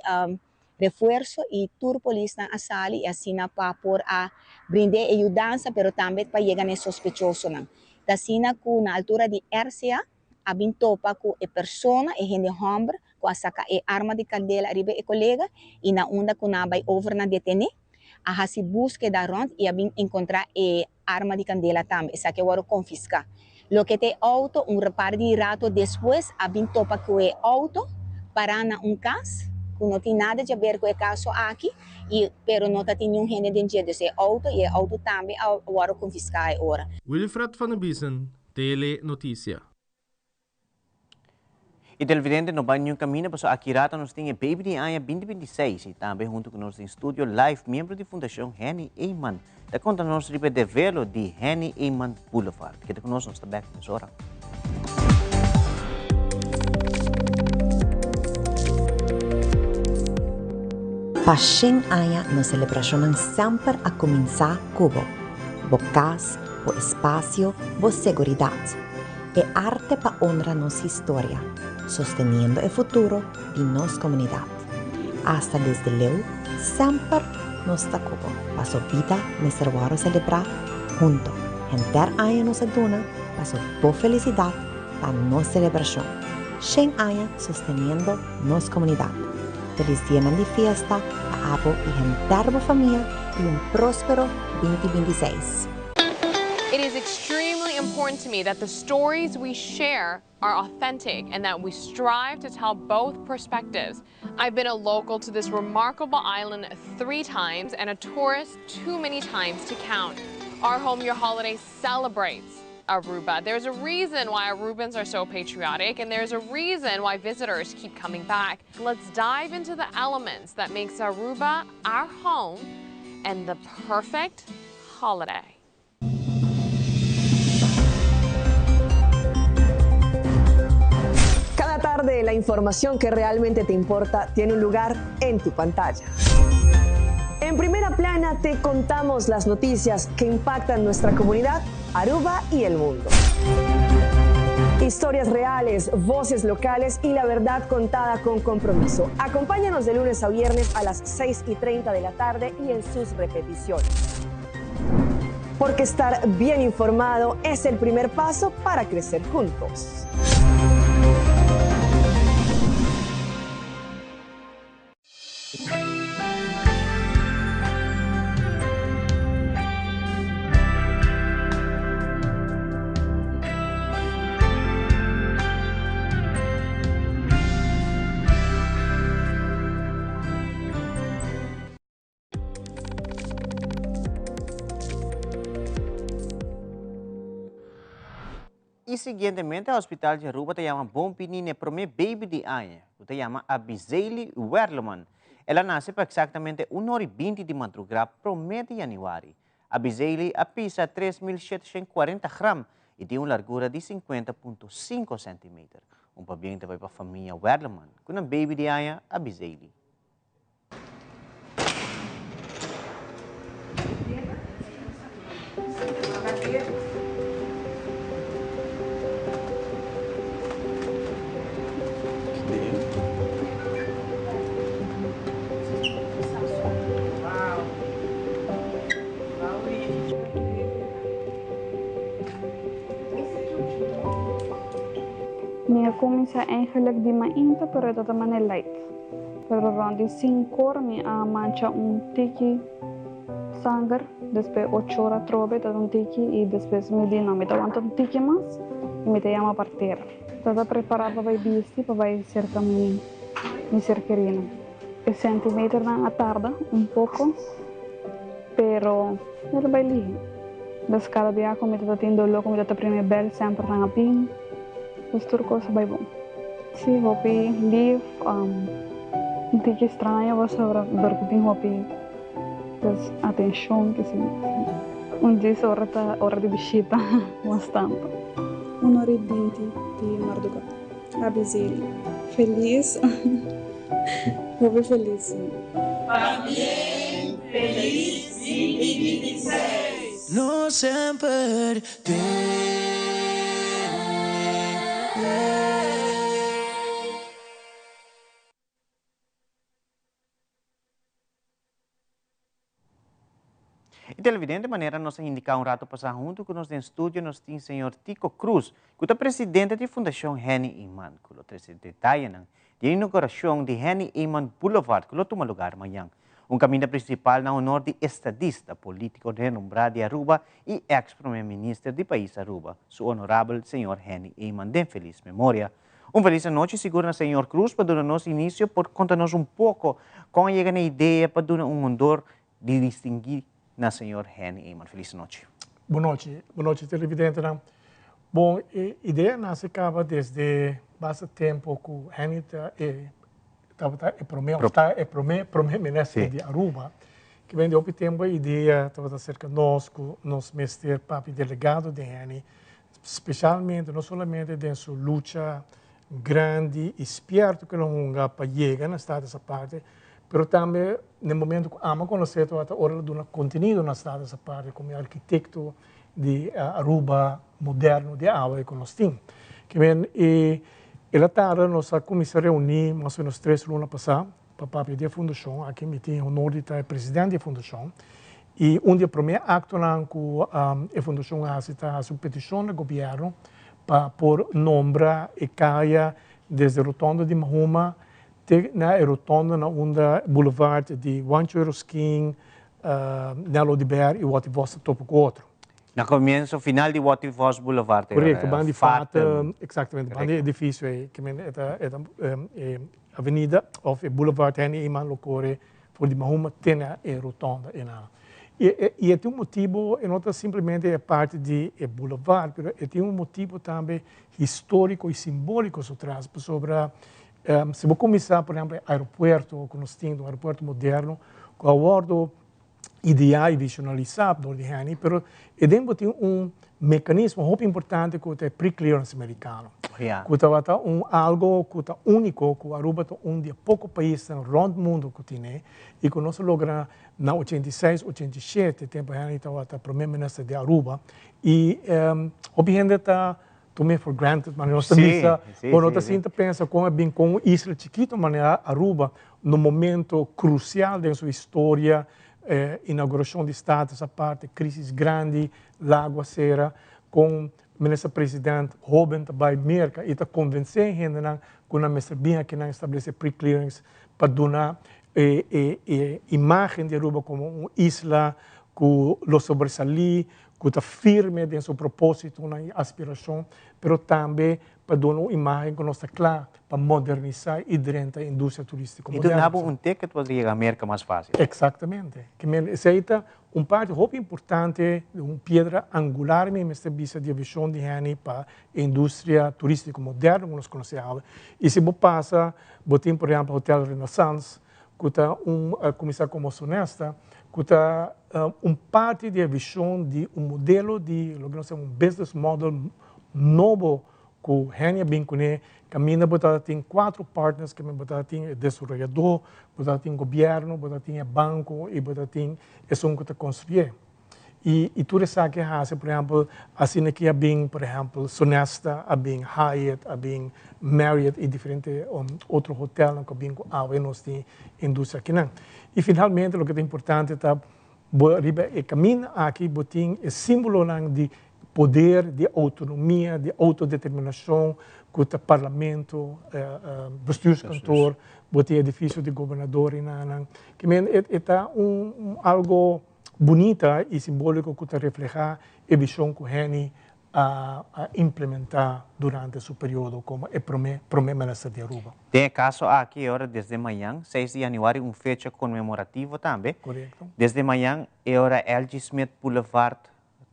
[SPEAKER 16] refuerzo y tur polisnan a sali y asina pa por a brind'é e yudansa pero tambe pa yega na e sospechosonan. Ta asina cu na altura di RCA a bin topa cu e persona, e hende homber cu a saca e arma di candela riba e colega y na unda cu nan a bay over nan detene, a haci buskeda rond y a bin encontra e arma di candela tambe. Esaki a wordo confisca. Loke ta e auto, un par di rato despues a bin topa cu e auto para na un cas cu no tin nada djaber cu e caso aki y pero no ta tin niun hende den dje. Dus e auto y e auto tambe a wordo confisca e ora.
[SPEAKER 15] Wilfred van der Biesen, Tele Noticia.
[SPEAKER 2] Y televidente no bai niun camino pasobra aki rato nos tin e baby di aña binti binti seis y tambe hunto cu nos den studio live miembro di Fundacion Henny Eman ta conta nos riba e develo di Henny Eman Boulevard. Keda cu nos, nos ta bek mesora.
[SPEAKER 19] Pa shen aña nos selebrashonnan semper a kuminsá ku bo. Bo kas, bo espasio, bo seguridat. E arte pa honra nos historia, sosteniendo e futuro di nos comunidad. Hasta desde leu, semper nos ta cu bo, paso bida mester wòrdu selebrá hunto. Henter aña nos a duna, paso bo felicidad ta nos celebracion. Shen aña sosteniendo nos comunidad. Feliz dianan di fiesta pa abo y henter bo famia y un prospero binti binti seis.
[SPEAKER 20] It is extremely important to me that the stories we share are authentic and that we strive to tell both perspectives. I've been a local to this remarkable island three times and a tourist too many times to count. Our Home Your Holiday celebrates Aruba. There's a reason why Arubans are so patriotic and there's a reason why visitors keep coming back. Let's dive into the elements that makes Aruba our home and the perfect holiday.
[SPEAKER 21] Cada tarde la información que realmente te importa tiene un lugar en tu pantalla. En primera plana te contamos las noticias que impactan nuestra comunidad, Aruba y el mundo. Historias reales, voces locales y la verdad contada con compromiso. Acompáñanos de lunes a viernes a las 6 y 30 de la tarde y en sus repeticiones. Porque estar bien informado es el primer paso para crecer juntos.
[SPEAKER 2] Y siguientemente Hospital di Aruba ta yama Bon Bini n'e prome baby di aña, cu ta yama Abizeli Werleman. El a nace pa exactamente un ora y binti di madruga prome di januari. Abizeli a pisa 3740 gram y tin un largura di 50.5 centimeter. Un pabien ta bay pa famia Werleman cu nan baby di aña Abizeli.
[SPEAKER 22] Mi a cuminsa eigenlijk di mainta pero e ta ta mane light. Pero rond di sinkor mi a mancha un tiki sanger, despues ochor atrobe ta un tiki y despues mi di no mi ta wanta un tiki mas y mi ta yama partera. Ta ta prepara pa bay bisti pa bay cerca mi mi ser kerinan. E centimeternan a tarda un poco pero mi ta bay lihe. Des cada bia cu mi ta tin dolor cu mi ta ta primi bel semper nan a bin. Pues tur cos a bay bon. Sí, hopi lief, un tiki straño pasobra dor ku tin hopi pues atenshon ke si un djis ora ta ora di bishita mas tantu.
[SPEAKER 23] Un ora i binti di marduga. Abizeli. Felis.
[SPEAKER 22] Hopi felis mi.
[SPEAKER 17] Pabien Feliz 2026! Nos semper te.
[SPEAKER 2] Y televidente, manera nos a indica un rato pasa, hunto cu nos den studio nos tin señor Tico Cruz, cu ta presidente di Fundacion Henny Eman, cu lo trece detayenan di e inauguracion di Henny Eman Boulevard cu lo tuma lugar mañan. Un caminda principal na honor di estadista, politico renombra di Aruba y ex prome minister di pais Aruba, su honorabel señor Henny Eman den feliz memoria. Un feliz anochi sigur na señor Cruz pa duna nos inicio por conta nos un poco con a yega na e idea pa duna un honor di distingui na señor Henny Eman. Feliz anochi.
[SPEAKER 1] Bon nochi, bon nochi televidentenan. Bon, e idea a nace caba desde basta tempo cu Henny ta e tabata e prome of ta e prome prome minister di Aruba. Ke ben di hopi tempo e idea tabata cerca nos cu nos mester papia delegado di Henny Specialmente, no solamente den su lucha grandi y spierto cu el a hunga pa yega na Status Aparte, pero tambe den momento cu ami a conoce tabata ora el a duna contenido na Status Aparte como e arquitecto di Aruba moderno di awe cu nos tin. Kimen e el a tarda nos a cuminsa reuni mas o menos tres luna pasa pa papia di e fundacion. Aki mi tin e honor di ta e presidente di e fundacion. Y un di e prome actonan cu e fundacion a haci ta haci un peticion na gobierno pa por nombra e caya desde rotonda di Mahuma te na e rotonda na unda boulevard di Juancho Eroskin, Nel Oduber y Watty Vos ta topa cu otro.
[SPEAKER 2] Na comienzo, final di Watty Vos Boulevard.
[SPEAKER 1] Correcto, banda di Fatum, exactamente, banda di edificio ey, e ta e avenida of e boulevard Henny Eman lo core For di Mahuma te na e rotonda einan. I i e tin un motibu, e no ta simplemente e parti di e boulevard, pero e tin un motibu tambe historico i simbolico su tras, pasobra si bo cuminsa por ehempel e aeropuerto cu nos tin, un aeropuerto moderno cu a wordo idea i visionalisa dor di Henny, pero e den bo tin un mecanismo hopi importante cu ta e pre-clearance mericano, cu tabata un algo cu ta unico, cu Aruba ta un di e poco paisnan rond mundo cu tine y cu nos a logra na 86, 87, tempo Henny tabata Prome Minister di Aruba y hopi hende ta tome for granted, manera nos ta bisa, bo no ta sinta pensa con a bin con un isla chikito manera Aruba na un momento crucial den su historia, inauguracion di Status Aparte, crisis grandi, Lago a cera, con Minister President hoben ta bay Merca y ta convence hendenan cu nan mester bin aki nan establece pre-clearance pa duna e imagen di Aruba como un isla cu lo sobresali, cu ta firme den su propositonan y aspiracion, pero tambe pa duna un imagen cu nos ta cla pa modernisa y drenta e industria turistico
[SPEAKER 2] moderno. Y duna bo un ticket pa yega Merca mas facil.
[SPEAKER 1] Exactamente. Esey ta un parti hopi importante, un piedra angular mi mester bisa di e vision di Henny pa e industria turistico moderno cu nos conoce awe. Y si bo pasa, bo tin por ehempel Hotel Renaissance, cu ta un cuminsa como Sonesta, cu ta un parti di e vision di un modelo di loke nos ta yama un business model nobo cu Henny a bin cune, caminda bo ta tin cuatro partners, caminda bo ta tin e desaroyador, bo ta tin gobierno, bo ta tin e banco y bo ta tin esun cu ta construye. Y y tur esaki a haci, por ehempel, asina ki a bin, por ehempel, Sonesta, a bin Hyatt, a bin Marriott y diferente otro hotelnan cu a bin cu awe nos tin industria akinan. Y finalmente loke ta importante ta bo riba e caminda aki bo tin e simbolonan di poder, di autonomia, di autodeterminacion cu ta parlamento, bestuurskantoor, bo tin edificio di gobernador y nan. Ke men e ta un algo bunita y simbolico cu ta refleha e vision cu Henny a implementa durante su periodo como e prome prome minister di Aruba.
[SPEAKER 2] Den e caso aki e ora desde mañan, seis di januari, un fecha conmemorativo tambe.
[SPEAKER 1] Corecto.
[SPEAKER 2] Desde mañan e ora LG Smith Boulevard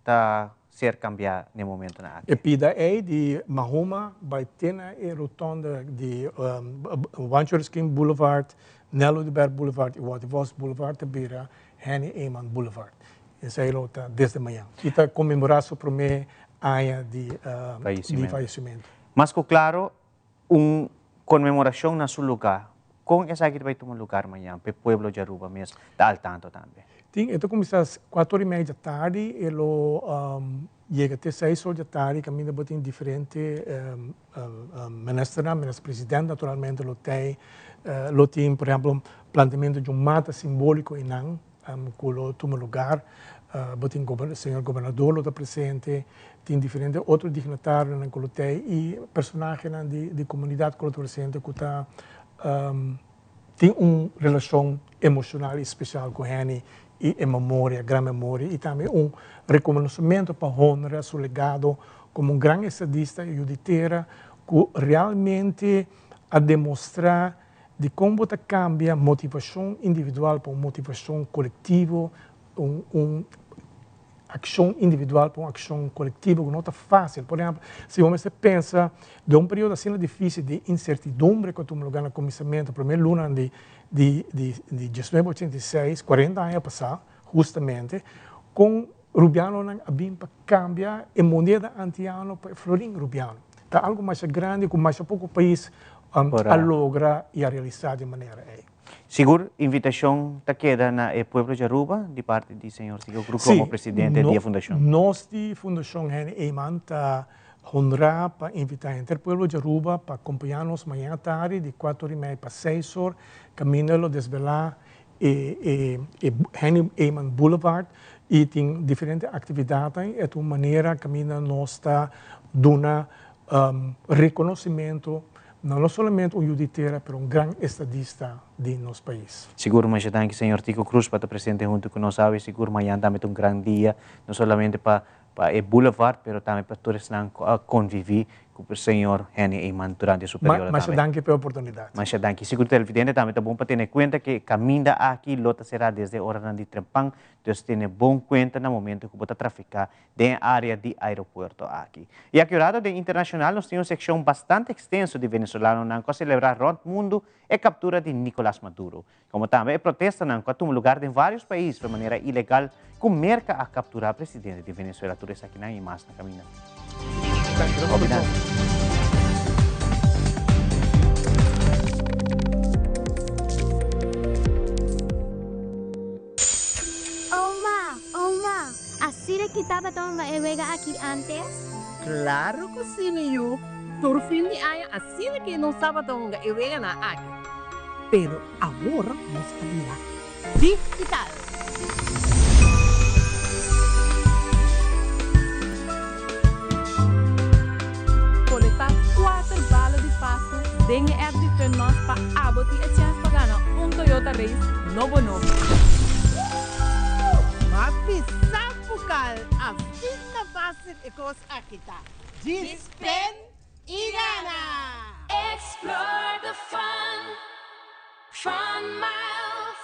[SPEAKER 2] ta ser cambia n'e momentonan aki.
[SPEAKER 1] E pida ei di Mahoma bai te na e rotonde di Juancho Risquin Boulevard, Nel Oduber Boulevard y Watty Vos Boulevard ta bira Henny Eman Boulevard. Esei lo ta desde mañan. Y ta conmemora su prome aña di fallecimento.
[SPEAKER 2] Mas cu claro, un conmemoracion na su lugar. Con esaki ta bay tuma lugar mañan p'e pueblo di Aruba mes ta al tanto tambe?
[SPEAKER 1] Tin, e ta cuminsa cuatro y media tardi, e lo yega te seis or di tardi caminda bo tin diferente ministernan, minister president naturalmente lo tey, lo tin por ehemplo plantamento di un mata simbolico eynan cu lo tuma lugar, bo tin señor gobernador lo ta presente, tin diferente otro dignatarionan cu lo tey y personahenan di comunidad cu lo ta presente cu ta tin un relacion emocional y special cu Henny y e memoria, gran memoria y tambe un reconocimento pa honra su legado como un gran estadista y yu di tera cu realmente a demostra di con bo ta cambia motivacion individual pa un motivacion colectivo, un accion individual pa un accion colectivo cu no ta facil. Por ehempel, si bo mester pensa den un periodo asina dificil di incertidumbre cu a tuma lugar na cuminsamento, primer lunanan di di di di diesnuebe ochenta i seis, cuarenta aña pasa, hustamente, con Rubianonan a bin pa cambia e moneda antiano pa e florin Rubiano. Ta algo masha grandi cu masha poco pais a logra y a realisa di e manera ey.
[SPEAKER 2] Sigur invitacion ta keda na e pueblo di Aruba di parti di señor Tico Cruz como presidente di e fundacion.
[SPEAKER 1] Nos di Fundacion Henny Eman ta honra pa invita henter pueblo di Aruba pa acompaña nos mañana tardi di cuatro y mei pa seis or caminda lo desvela e Henny Eman Boulevard y tin diferente actividadnan. E ta un manera caminda nos ta duna reconocimento na no solamente un yu di tera pero un gran estadista di nos pais.
[SPEAKER 2] Sigur masha danki señor Tico Cruz pa ta presente hunto cu nos awe. Sigur mañan tambe ta un gran dia no solamente pa pa e boulevard pero tambe pa tur esnan cu a convivi cu señor Henny Eman durante su periodo tambe.
[SPEAKER 1] Masha danki pa e oportunidad.
[SPEAKER 2] Masha danki. Sigur televidente tambe ta bon pa tene cuenta cu e caminda aki lo ta cera desde oranan di trempan, dus tene bon cuenta na momento cu bo ta trafica den e area di aeropuerto aki. Y aki un rato den internacional nos tin un seccion bastante extenso di venezolanonan cu a celebra rond mundo e captura di Nicolas Maduro. Como tambe e protestanan cu a tuma lugar den varios pais pa manera ilegal cu Merca a captura presidente di Venezuela. Tur esakinan y mas na caminda. Hopi danki.
[SPEAKER 3] Oma, oma, asina ki tabata hunga e wega aki antes?
[SPEAKER 4] Claro cu si, mi yu. Tur fin di aña asina ki nos tabata hunga e weganan aki. Pero awor nos a bira digital.
[SPEAKER 23] Kolektá kuater bala di Pasku den e app di Funmas pa abo tin e chèns pa gana un Toyota Race nobo nobo.
[SPEAKER 4] Ma bisa Fukal, asina fásil e kos aki ta. Djis pen i gana!
[SPEAKER 24] Explore the fun, Fun Miles.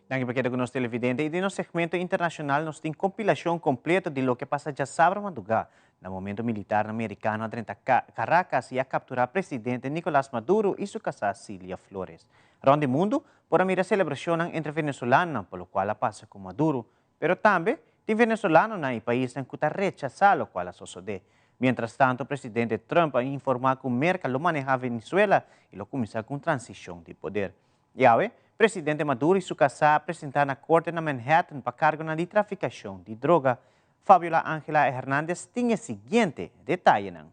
[SPEAKER 2] Danki pa keda ku nos televidente i den nos segmento internashonal nos tin kompilashon kompleto di loke pasa djasabra madugá na momento militarnan merikano a drenta Caracas i a kapturá presidente Nicolas Maduro i su kasá Cilia Flores. Rònt di mundu por a mira selebrashonnan entre venezolanonan pa lokual a pasa ku Maduro Pero tambe tin venezolanonan y paisnan cu ta rechasa locual a sosode. Mientrastanto presidente Trump a informa cu Merca lo maneha Venezuela y lo cuminsa cu un transicion di poder. Y awe, presidente Maduro y su casa a presenta na corte na Manhattan pa cargonan di traficacion di droga. Fabiola Angela Hernandez tin e siguiente detayenan.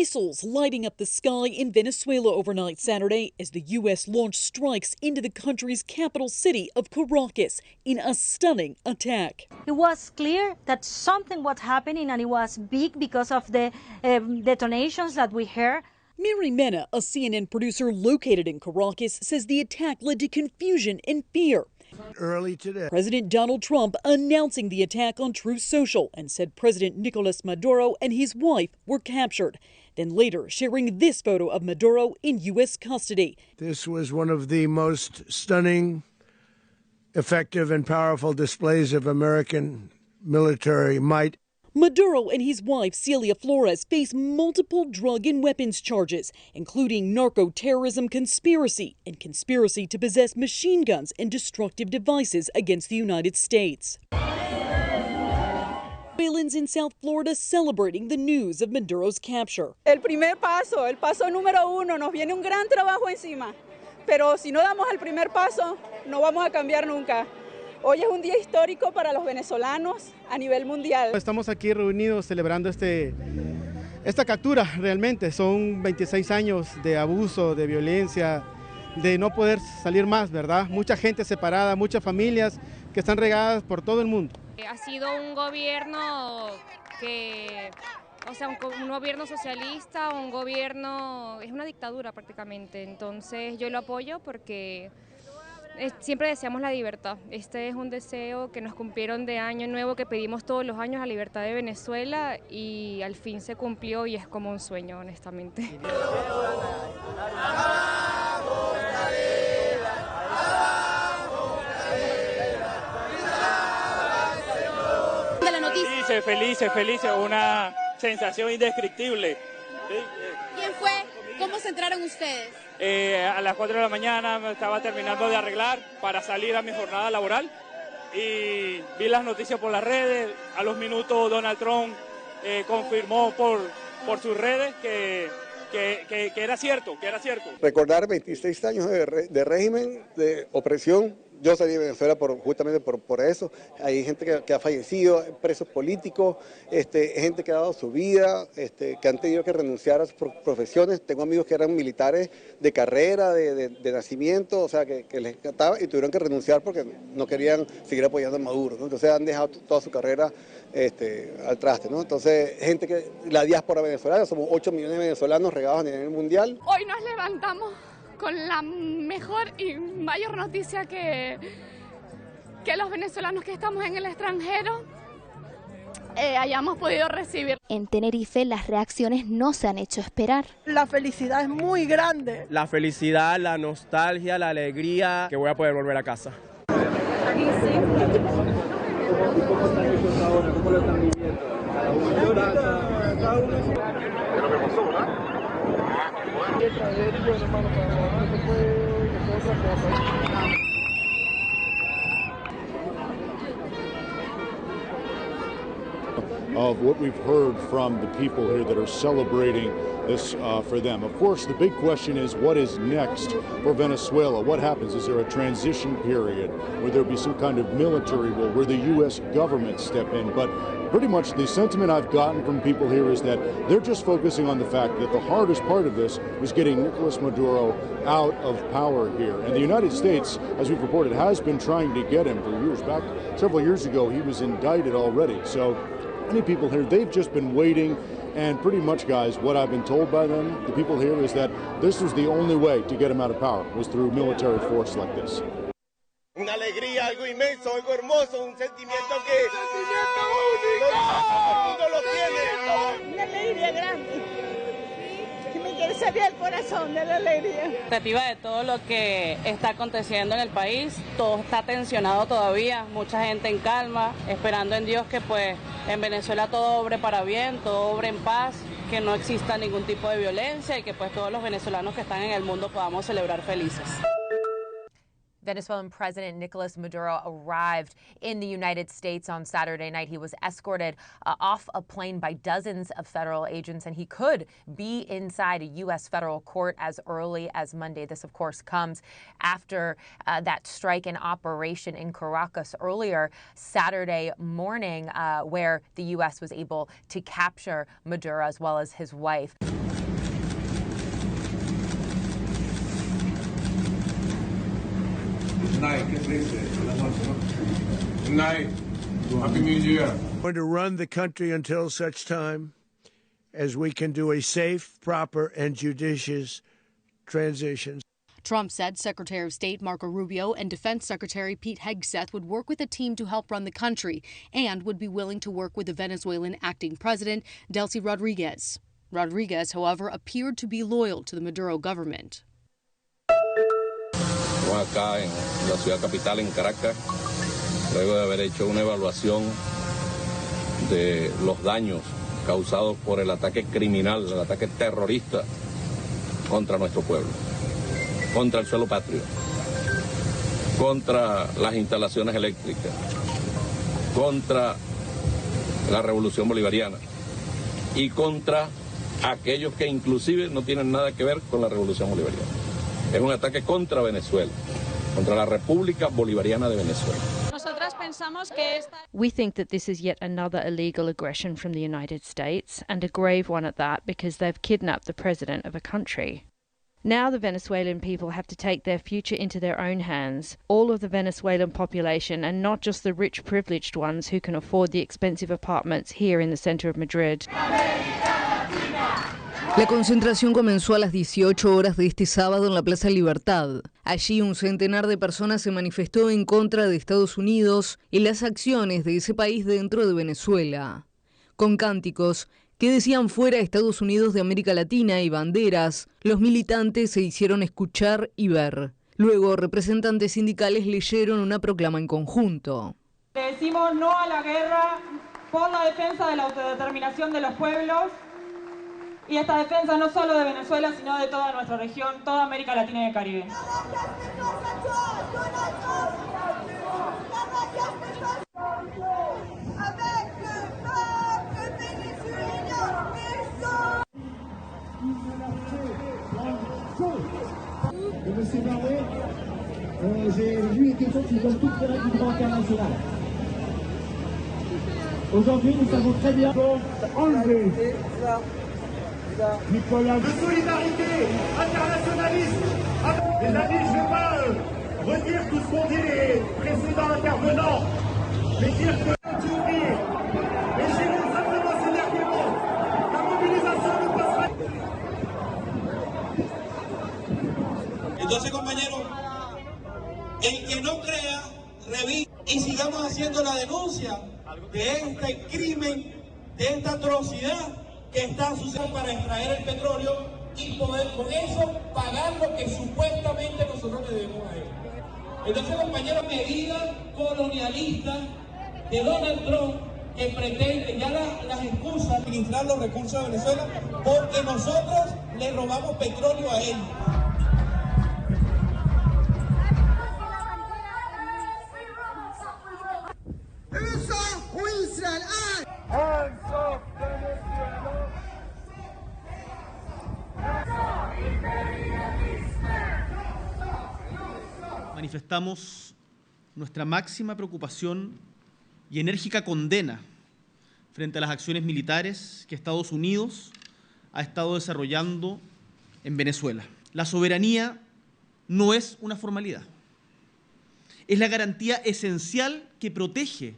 [SPEAKER 6] Missiles lighting up the sky in Venezuela overnight Saturday as the U.S. launched strikes into the country's capital city of Caracas in a stunning attack.
[SPEAKER 7] It was clear that something was happening and it was big because of the um, detonations that we heard.
[SPEAKER 6] Mary Mena, a CNN producer located in Caracas, says the attack led to confusion and fear.
[SPEAKER 8] Early today.
[SPEAKER 6] President Donald Trump announcing the attack on Truth Social and said President Nicolas Maduro and his wife were captured. Then later sharing this photo of Maduro in U.S. custody.
[SPEAKER 8] This was one of the most stunning, effective, and powerful displays of American military might.
[SPEAKER 6] Maduro and his wife, Celia Flores, face multiple drug and weapons charges, including narco terrorism conspiracy and conspiracy to possess machine guns and destructive devices against the United States. Venezuelans in South Florida celebrating the news of Maduro's capture.
[SPEAKER 9] El primer paso, el paso número uno, nos viene un gran trabajo encima. Pero si no damos el primer paso, no vamos a cambiar nunca. Hoy es un día histórico para los venezolanos a nivel mundial.
[SPEAKER 25] Estamos aquí reunidos celebrando este, esta captura realmente. Son 26 años de abuso, de violencia, de no poder salir más, ¿verdad? Mucha gente separada, muchas familias que están regadas por todo el mundo.
[SPEAKER 20] Ha sido un gobierno que, o sea, un, un gobierno socialista, un gobierno, es una dictadura prácticamente. Entonces yo lo apoyo porque siempre deseamos la libertad. Este es un deseo que nos cumplieron de año nuevo, que pedimos todos los años la libertad de Venezuela y al fin se cumplió y es como un sueño, honestamente.
[SPEAKER 26] Felices, felices, felices, una sensación indescriptible.
[SPEAKER 27] ¿Quién fue? ¿Cómo se entraron ustedes?
[SPEAKER 26] Eh, a las 4 de la mañana me estaba terminando de arreglar para salir a mi jornada laboral y vi las noticias por las redes. A los minutos Donald Trump eh, confirmó por, por sus redes que, que, que, era cierto, que era cierto.
[SPEAKER 28] Recordar 26 años de, de régimen, de opresión, yo salí de Venezuela por, justamente por, por eso. Hay gente que, que, ha fallecido, presos políticos, este, gente que ha dado su vida, este, que han tenido que renunciar a sus profesiones. Tengo amigos que eran militares de carrera, de, de, de nacimiento, o sea, que, que, les encantaba y tuvieron que renunciar porque no querían seguir apoyando a Maduro. ¿no? Entonces han dejado toda su carrera este, al traste. ¿no? Entonces, gente que, la diáspora venezolana, somos 8 millones de venezolanos regados a nivel mundial.
[SPEAKER 20] Hoy nos levantamos con la mejor y mayor noticia que, que los venezolanos que estamos en el extranjero eh, hayamos podido recibir.
[SPEAKER 3] En Tenerife las reacciones no se han hecho esperar.
[SPEAKER 29] La felicidad es muy grande.
[SPEAKER 30] La felicidad, la nostalgia, la alegría, que voy a poder volver a casa.
[SPEAKER 31] Of what we've heard from the people here that are celebrating this uh, for them. Of course, the big question is what is next for Venezuela? What happens? Is there a transition period? Will there be some kind of military rule? Will the U.S. government step in? But pretty much the sentiment I've gotten from people here is that they're just focusing on the fact that the hardest part of this was getting Nicolas Maduro out of power here. And the United States, as we've reported, has been trying to get him for years. Back several years ago, he was indicted already. So many people here, they've just been waiting. And pretty much, guys, what I've been told by them, the people here, is that this was the only way to get him out of power, was through military force like this.
[SPEAKER 32] Una alegría, algo inmenso, algo hermoso, un sentimiento que... ¡Un
[SPEAKER 17] sentimiento único!
[SPEAKER 32] No, todo el mundo lo tiene.
[SPEAKER 33] Una alegría grande, que me
[SPEAKER 5] Se quiere salir el corazón de la alegría.
[SPEAKER 10] Expectativa de todo lo que está aconteciendo en el país, todo está tensionado todavía, mucha gente en calma, esperando en Dios que pues en Venezuela todo obre para bien, todo obre en paz, que no exista ningún tipo de violencia y que pues todos los venezolanos que están en el mundo podamos celebrar felices.
[SPEAKER 11] Venezuelan President Nicolas Maduro arrived in the United States on Saturday night. He was escorted uh, off a plane by dozens of federal agents, and he could be inside a U.S. federal court as early as Monday. This, of course, comes after uh, that strike and operation in Caracas earlier Saturday morning, uh, where the U.S. was able to capture Maduro as well as his wife.
[SPEAKER 12] Good night, qué triste. Buenas noches, ¿no? Good night. Happy New Year.
[SPEAKER 8] Going to run the country until such time as we can do a safe, proper, and judicious transition.
[SPEAKER 6] Trump said Secretary of State Marco Rubio and Defense Secretary Pete Hegseth would work with a team to help run the country and would be willing to work with the Venezuelan acting president, Delcy Rodriguez. Rodriguez, however, appeared to be loyal to the Maduro government.
[SPEAKER 13] Estamos acá en la ciudad capital, en Caracas, luego de haber hecho una evaluación de los daños causados por el ataque criminal, el ataque terrorista contra nuestro pueblo, contra el suelo patrio, contra las instalaciones eléctricas, contra la revolución bolivariana y contra aquellos que inclusive no tienen nada que ver con la revolución bolivariana. Es un ataque contra Venezuela, contra la República Bolivariana de Venezuela.
[SPEAKER 14] Nosotras pensamos que esta
[SPEAKER 15] We think that this is yet another illegal aggression from the United States, and a grave one at that because they've kidnapped the president of a country. Now the Venezuelan people have to take their future into their own hands, all of the Venezuelan population, and not just the rich, privileged ones who can afford the expensive apartments here in the center of Madrid.
[SPEAKER 16] La concentración comenzó a las 18 horas de este sábado en la Plaza Libertad. Allí un centenar de personas se manifestó en contra de Estados Unidos y las acciones de ese país dentro de Venezuela. Con cánticos que decían fuera Estados Unidos de América Latina y banderas, los militantes se hicieron escuchar y ver. Luego, representantes sindicales leyeron una proclama en conjunto.
[SPEAKER 18] Le decimos no a la guerra por la defensa de la autodeterminación de los pueblos y esta defensa no solo de Venezuela, sino de toda nuestra región, toda América Latina y el Caribe.
[SPEAKER 19] De Monsieur Barret, euh, j'ai lu les questions qui donnent toutes les règles du droit international. Aujourd'hui, nous savons très bien enlever Nicolas.
[SPEAKER 21] De solidarité internationaliste. Les amis, je ne vais pas euh, redire tout ce qu'ont dit les précédents intervenants, mais dire que et j'irai simplement ces derniers mots. La mobilisation ne passera.
[SPEAKER 22] Entonces, compañeros, el que no crea, revise y sigamos haciendo la denuncia de este crimen, de esta atrocidad que está sucediendo para extraer el petróleo y poder con eso pagar lo que supuestamente nosotros le debemos a él. Entonces, compañeros, medida colonialista de Donald Trump que pretende ya la, las excusas administrar los recursos de Venezuela porque nosotros le robamos petróleo a él.
[SPEAKER 33] Manifestamos nuestra máxima preocupación y enérgica condena frente a las acciones militares que Estados Unidos ha estado desarrollando en Venezuela. La soberanía no es una formalidad. Es la garantía esencial que protege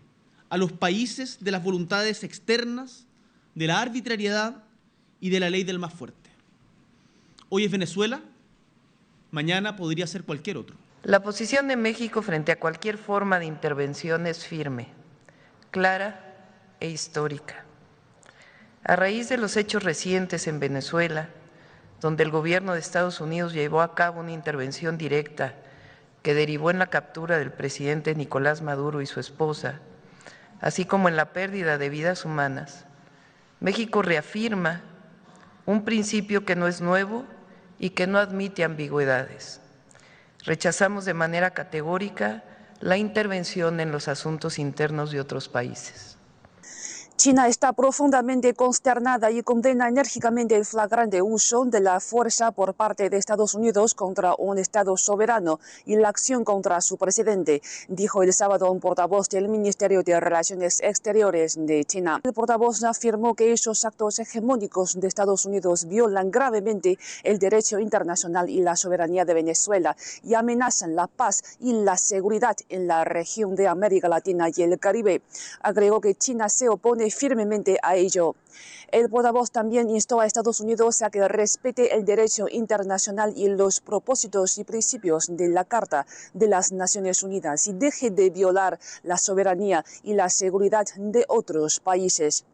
[SPEAKER 33] a los países de las voluntades externas, de la arbitrariedad y de la ley del más fuerte. Hoy es Venezuela, mañana podría ser cualquier otro.
[SPEAKER 34] La posición de México frente a cualquier forma de intervención es firme, clara e histórica. A raíz de los hechos recientes en Venezuela, Donde el gobierno de Estados Unidos llevó a cabo una intervención directa que derivó en la captura del presidente Nicolás Maduro y su esposa, así como en la pérdida de vidas humanas, México reafirma un principio que no es nuevo y que no admite ambigüedades. Rechazamos de manera categórica la intervención en los asuntos internos de otros países.
[SPEAKER 1] China está profundamente consternada y condena enérgicamente el flagrante uso de la fuerza por parte de Estados Unidos contra un Estado soberano y la acción contra su presidente, dijo el sábado un portavoz del Ministerio de Relaciones Exteriores de China. El portavoz afirmó que esos actos hegemónicos de Estados Unidos violan gravemente el derecho internacional y la soberanía de Venezuela y amenazan la paz y la seguridad en la región de América Latina y el Caribe. Agregó que China se opone firmemente a ello. El portavoz también instó a Estados Unidos a que respete el derecho internacional y los propósitos y principios de la Carta de las Naciones Unidas y deje de violar la soberanía y la seguridad de otros países.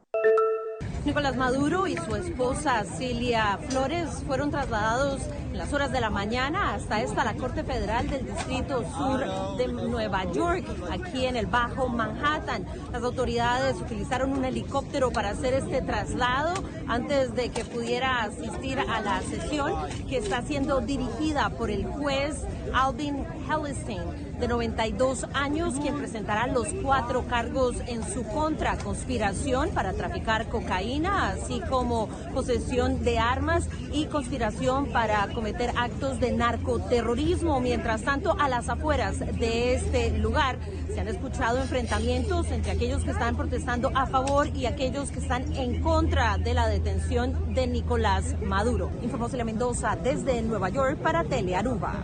[SPEAKER 2] Nicolás Maduro y su esposa Cilia Flores fueron trasladados en las horas de la mañana hasta esta, la Corte Federal del Distrito Sur de Nueva York, aquí en el Bajo Manhattan. Las autoridades utilizaron un helicóptero para hacer este traslado antes de que pudiera asistir a la sesión que está siendo dirigida por el juez Alvin Hellerstein, de 92 años, quien presentará los cuatro cargos en su contra: conspiración para traficar cocaína, así como posesión de armas y conspiración para cometer actos de narcoterrorismo. Mientras tanto, a las afueras de este lugar se han escuchado enfrentamientos entre aquellos que están protestando a favor y aquellos que están en contra de la detención de Nicolás Maduro. Informó Celia Mendoza desde Nueva York para Telearuba.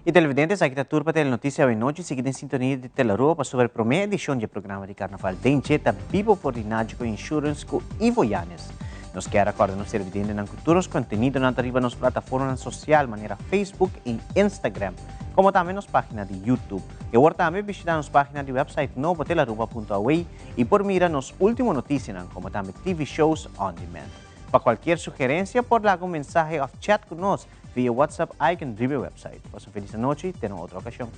[SPEAKER 3] Y televidentes, aki ta tur pa Telenoticia awe nochi. Sigui den sintonia di Telearuba pa sobre prome edicion di e programa di Carnaval den dje ta bibo for di Nagico Insurance cu Ivo Yanes. Nos kier a corda nos televidentenan cu tur nos contenidonan ta riba nos plataformanan social manera Facebook y Instagram, como tambe nos pagina di YouTube. Y awor tambe bishita nos pagina di website nobo telearuba punto aw y por mira nos ultimo noticianan como tambe TV shows on demand. Pa cualkier sugerencia por laga un mensahe of chat cu nos via WhatsApp icon riba e website. Pasa un feliz anochi, te na otro ocasion.